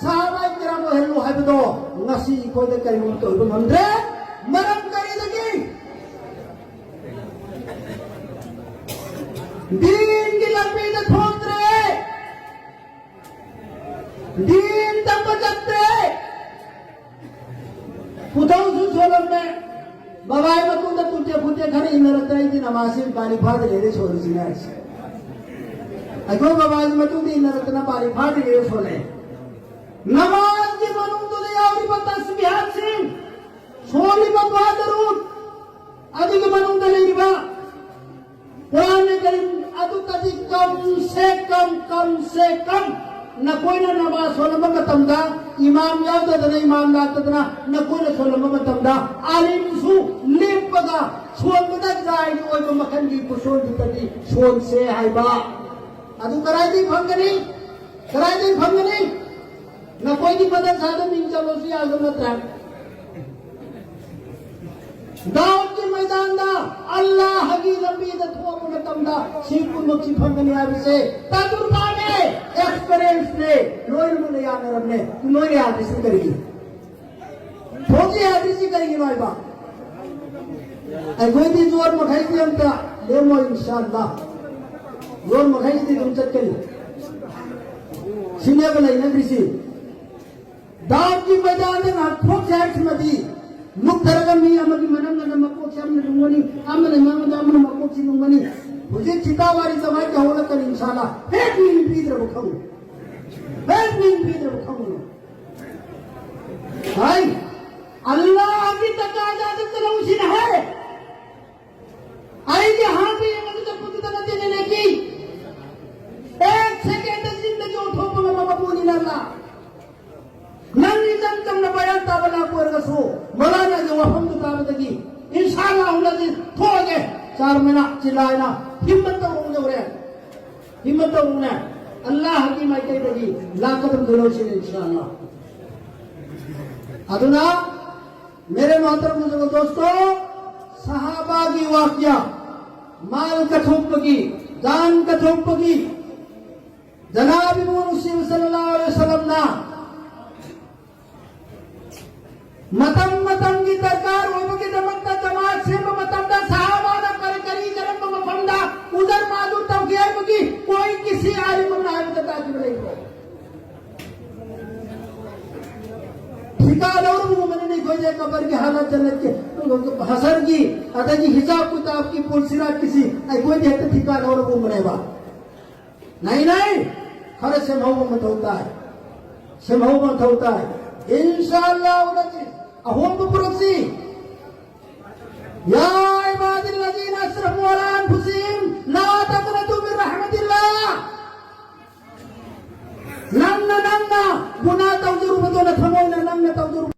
ꯁꯍꯥꯕꯥꯏ ꯀꯤꯔꯥꯝ ꯑꯣꯏꯍꯜꯂꯨ ꯍꯥꯏꯕꯗꯣ ꯉꯁꯤ ꯑꯩꯈꯣꯏꯗ ꯀꯔꯤꯒꯨꯝꯕ ꯑꯣꯏꯕ ꯉꯝꯗ꯭ꯔꯦ꯫ ꯃꯔꯝ ꯀꯔꯤꯗꯒꯤ? ꯗꯤꯟꯒꯤ ꯂꯝꯕꯤꯗ ꯊꯣꯛꯇ꯭ꯔꯦ, ꯗꯤꯟ ꯇꯝꯕ ꯆꯠꯇ꯭ꯔꯦ꯫ ꯄꯨꯊꯧꯁꯨ ꯁꯣꯜꯂꯝꯃꯦ꯫ ꯕꯕꯥꯒꯤ ꯃꯇꯨꯡꯗ ꯇꯨꯇꯦ ꯐꯨꯇꯦ ꯈꯔ ꯏꯟꯅꯔꯛꯇꯅ ꯑꯩꯗꯤ ꯅꯃꯥꯖꯁꯤ ꯕꯥꯔꯤ ꯐꯥꯗ꯭ꯔꯤꯉꯩꯗ ꯁꯣꯜꯂꯤꯁꯤꯅꯦ ꯍꯥꯏꯁꯦ꯫ ꯑꯩꯈꯣꯏ ꯕꯕꯥꯒꯤ ꯃꯇꯨꯡꯗ ꯏꯟꯅꯔꯛꯇꯅ ꯕꯥꯔꯤ ꯐꯥꯗ꯭ꯔꯤꯉꯩꯗ ꯁꯣꯜꯂꯦ꯫ ꯅꯃꯥꯖꯒꯤ ꯃꯅꯨꯡꯗꯨꯗ ꯌꯥꯎꯔꯤꯕ ꯇꯁꯕꯤꯍꯥꯠꯁꯤꯡ, ꯁꯣꯜꯂꯤꯕ ꯗꯨꯋꯥ ꯗꯔꯨꯗ, ꯑꯗꯨꯒꯤ ꯃꯅꯨꯡꯗ ꯂꯩꯔꯤꯕ ꯀꯨꯔꯥꯟ ꯀꯔꯤꯝ ꯑꯗꯨꯗꯗꯤ ꯀꯝ ꯁꯦ ꯀꯝ, ꯀꯝ ꯁꯦ ꯀꯝ ꯅꯈꯣꯏꯅ ꯅꯃꯥꯖ ꯁꯣꯜꯂꯝꯕ ꯃꯇꯝꯗ, ꯏꯃꯥꯝ ꯌꯥꯎꯗꯗꯅ, ꯏꯃꯥꯝ ꯂꯥꯛꯇꯗꯅ ꯅꯈꯣꯏꯅ ꯁꯣꯜꯂꯝꯕ ꯃꯇꯝꯗ, ꯑꯥꯂꯤꯝꯁꯨ ꯂꯦꯞꯄꯒ ꯁꯣꯟꯕꯗ ꯖꯥꯏꯖ ꯑꯣꯏꯕ ꯃꯈꯜꯒꯤ ꯈꯨꯁꯣꯟꯗꯨꯗꯗꯤ ꯁꯣꯟꯁꯦ ꯍꯥꯏꯕ꯫ ꯑꯗꯨ ꯀꯗꯥꯏꯗꯒꯤ ꯐꯪꯒꯅꯤ? ꯀꯗꯥꯏꯗꯒꯤ ꯐꯪꯒꯅꯤ? ꯅꯈꯣꯏꯒꯤ ꯃꯗꯔꯁꯥꯗ ꯃꯤꯡ ꯆꯜꯂꯁꯨ ꯌꯥꯕ ꯅꯠꯇ꯭ꯔꯥ? ꯗꯥꯎꯗꯀꯤ ꯃꯩꯗꯥꯟꯗ ꯑꯜꯂꯥꯍꯒꯤ ꯂꯝꯕꯤꯗ ꯊꯣꯛꯄ ꯃꯇꯝꯗ ꯁꯤ ꯄꯨꯝꯅꯃꯛꯁꯤ ꯐꯪꯒꯅꯤ ꯍꯥꯏꯕꯁꯦ ꯇꯖꯨꯔꯕꯥꯅꯦ, ꯑꯦꯛꯁꯄꯤꯔꯤꯌꯦꯟꯁꯅꯦ, ꯂꯣꯏꯅꯃꯛꯅ ꯌꯥꯅꯔꯕꯅꯦ꯫ ꯅꯣꯏꯅ ꯌꯥꯗ꯭ꯔꯤꯁꯤꯅ ꯀꯔꯤꯒꯤ? ꯊꯣꯛꯄ ꯌꯥꯗ꯭ꯔꯤꯁꯤ ꯀꯔꯤꯒꯤꯅꯣ ꯍꯥꯏꯕ? ꯑꯩꯈꯣꯏꯗꯤ ꯖꯣꯔ ꯃꯈꯩꯗꯤ ꯑꯝꯇ ꯂꯦꯝꯃꯣꯏ, ꯏꯟꯁꯥ ꯑꯜꯂꯥ꯫ ꯖꯣꯔ ꯃꯈꯩꯗꯤ ꯑꯗꯨꯝ ꯆꯠꯀꯅꯤ꯫ ꯁꯤꯅꯦꯕ ꯂꯩꯅꯗ꯭ꯔꯤꯁꯤ꯫ ꯗꯥꯎꯒꯤ ꯃꯩꯗꯥꯟꯗ ꯉꯥꯏꯍꯥꯛ ꯊꯣꯛꯁꯦ ꯍꯥꯏꯔꯁꯤꯃꯗꯤ, ꯃꯨꯛꯊꯔꯒ ꯃꯤ ꯑꯃꯒꯤ ꯃꯅꯝꯅꯅ ꯃꯀꯣꯛꯁꯦ ꯑꯃꯅ ꯂꯨꯝꯒꯅꯤ, ꯑꯃꯅ ꯃꯉꯣꯟꯗ ꯑꯃꯅ ꯃꯀꯣꯛꯁꯤ ꯂꯨꯝꯒꯅꯤ꯫ ꯍꯧꯖꯤꯛ ꯊꯤꯀꯥ ꯋꯥꯔꯤ ꯀꯃꯥꯏꯅ ꯇꯧꯍꯧꯔꯛꯀꯅꯤ? ꯏꯟꯁꯥ ꯑꯜꯂꯥ ꯍꯦꯛ ꯃꯤꯅ ꯄꯤꯗ꯭ꯔꯕ ꯈꯪꯉꯨ, ꯍꯦꯛ ꯃꯤꯅ ꯄꯤꯗ꯭ꯔꯕ ꯈꯪꯉꯨ꯫ ꯍꯥꯏ, ꯑꯜꯂꯥꯍꯒꯤ ꯇꯀꯥꯖꯥꯗ ꯆꯠꯂꯧꯁꯤꯅ ꯍꯥꯏ꯫ ꯑꯩꯒꯤ ꯑꯍꯥꯟꯕ ꯌꯦꯡꯕꯗ ꯆꯠꯄꯗꯨꯗ ꯅꯠꯇꯦꯅꯦ ꯅꯪꯒꯤ꯫ ꯑꯦꯛ ꯁꯦꯀꯦꯟꯗ ꯆꯤꯟꯗꯒꯤ ꯑꯣꯟꯊꯣꯛꯄ ꯉꯝꯕ ꯃꯄꯨꯅꯤꯅ ꯑꯜꯂꯥ꯫ ꯅꯪ ꯏꯆꯝ ꯆꯝꯅ ꯕꯌꯥꯟ ꯇꯥꯕ ꯂꯥꯛꯄ ꯑꯣꯏꯔꯒꯁꯨ, ꯃꯧꯂꯥꯅꯥꯒꯤ ꯋꯥꯐꯝꯗꯨ ꯇꯥꯕꯗꯒꯤ ꯏꯟꯁꯥ ꯑꯜꯂꯥꯍ ꯍꯧꯅꯗꯤ ꯊꯣꯛꯑꯒꯦ꯫ ꯆꯥꯔꯃꯤꯅ, ꯆꯤꯂꯥꯏꯅ, ꯍꯤꯝꯃꯠ ꯇꯧꯔꯨꯅꯦ ꯍꯣꯔꯦꯟ꯫ ꯍꯤꯝꯃꯠ ꯇꯧꯔꯨꯅꯦ꯫ ꯑꯜꯂꯥꯍꯒꯤ ꯃꯥꯏꯀꯩꯗꯒꯤ ꯂꯥꯛꯀꯗꯕꯗꯨ ꯂꯧꯁꯤꯅꯦ ꯏꯟꯁꯥ ꯑꯜꯂꯥꯍ꯫ ꯑꯗꯨꯅ, मेरे मोहतरम बुजुर्ग दोस्तों, ꯁꯍꯥꯕꯥꯒꯤ ꯋꯥꯀꯤꯌꯥ, ꯃꯥꯜ ꯀꯠꯊꯣꯛꯄꯒꯤ, ꯖꯥꯟ ꯀꯠꯊꯣꯛꯄꯒꯤ, ꯖꯅꯥꯕꯤ ꯃꯨꯍꯝꯃꯗ ꯁꯜꯂꯜꯂꯥꯍꯨ ꯑꯂꯩꯍꯤ ꯋꯁꯜꯂꯝꯅ ꯃꯇꯝ ꯃꯇꯝꯒꯤ ꯗꯔꯀꯥꯔ ꯑꯣꯏꯕꯒꯤꯗꯃꯛꯇ ꯖꯃꯥꯠ ꯁꯦꯝꯕ ꯃꯇꯝꯗ ꯁꯍꯥꯕꯥꯅ ꯀꯔꯤ ꯀꯔꯤ ꯀꯔꯝꯕ ꯃꯐꯝꯗ ꯎꯖꯔ ꯃꯥꯖꯨꯔ ꯇꯧꯈꯤ ꯍꯥꯏꯕꯒꯤ ꯄꯣꯏꯟꯠ ꯀꯤꯁꯤ ꯑꯥꯂꯤꯝ ꯑꯃꯅ ꯍꯥꯏꯕꯗ ꯇꯥꯈꯤꯕ ꯂꯩꯕ꯭ꯔꯣ? ꯊꯤꯀꯥ ꯂꯧꯔꯨꯕꯅꯤꯅ ꯑꯩꯈꯣꯏꯁꯦ ꯀꯕꯔꯒꯤ ꯍꯥꯂꯠ, ꯖꯟꯅꯠꯀꯤ, ꯍꯁꯔꯒꯤ, ꯑꯗꯒꯤ ꯍꯤꯁꯥꯕ ꯀꯤꯇꯥꯕꯀꯤ, ꯄꯨꯜꯁꯤꯔꯥꯠꯀꯤꯁꯤ ꯑꯩꯈꯣꯏꯗꯤ ꯍꯦꯛꯇ ꯊꯤꯀꯥ ꯂꯧꯔꯨꯕꯅꯦꯕ꯫ ꯅꯩ ꯅꯩ ꯈꯔ ꯁꯦꯝꯍꯧꯕ ꯃꯊꯧ ꯇꯥꯏ꯫ ꯁꯦꯝꯍꯧꯕ ꯃꯊꯧ ꯇꯥꯏ꯫ ꯏꯟꯁꯥ ꯑꯜꯂꯥꯍ ꯎꯅꯁꯤ꯫ ꯑꯍꯣꯡꯕ ꯄꯨꯔꯛꯁꯤ꯫ يا عبادي الذين أسرفوا على أنفسهم لا تقنطوا من رحمة الله. ꯅꯪꯅ ꯅꯪꯅ ꯒꯨꯅꯥ ꯇꯧꯖꯔꯨꯕꯗꯣ ꯅꯊꯃꯣꯏꯅ ꯅꯪꯅ ꯇꯧꯖꯔꯨꯕ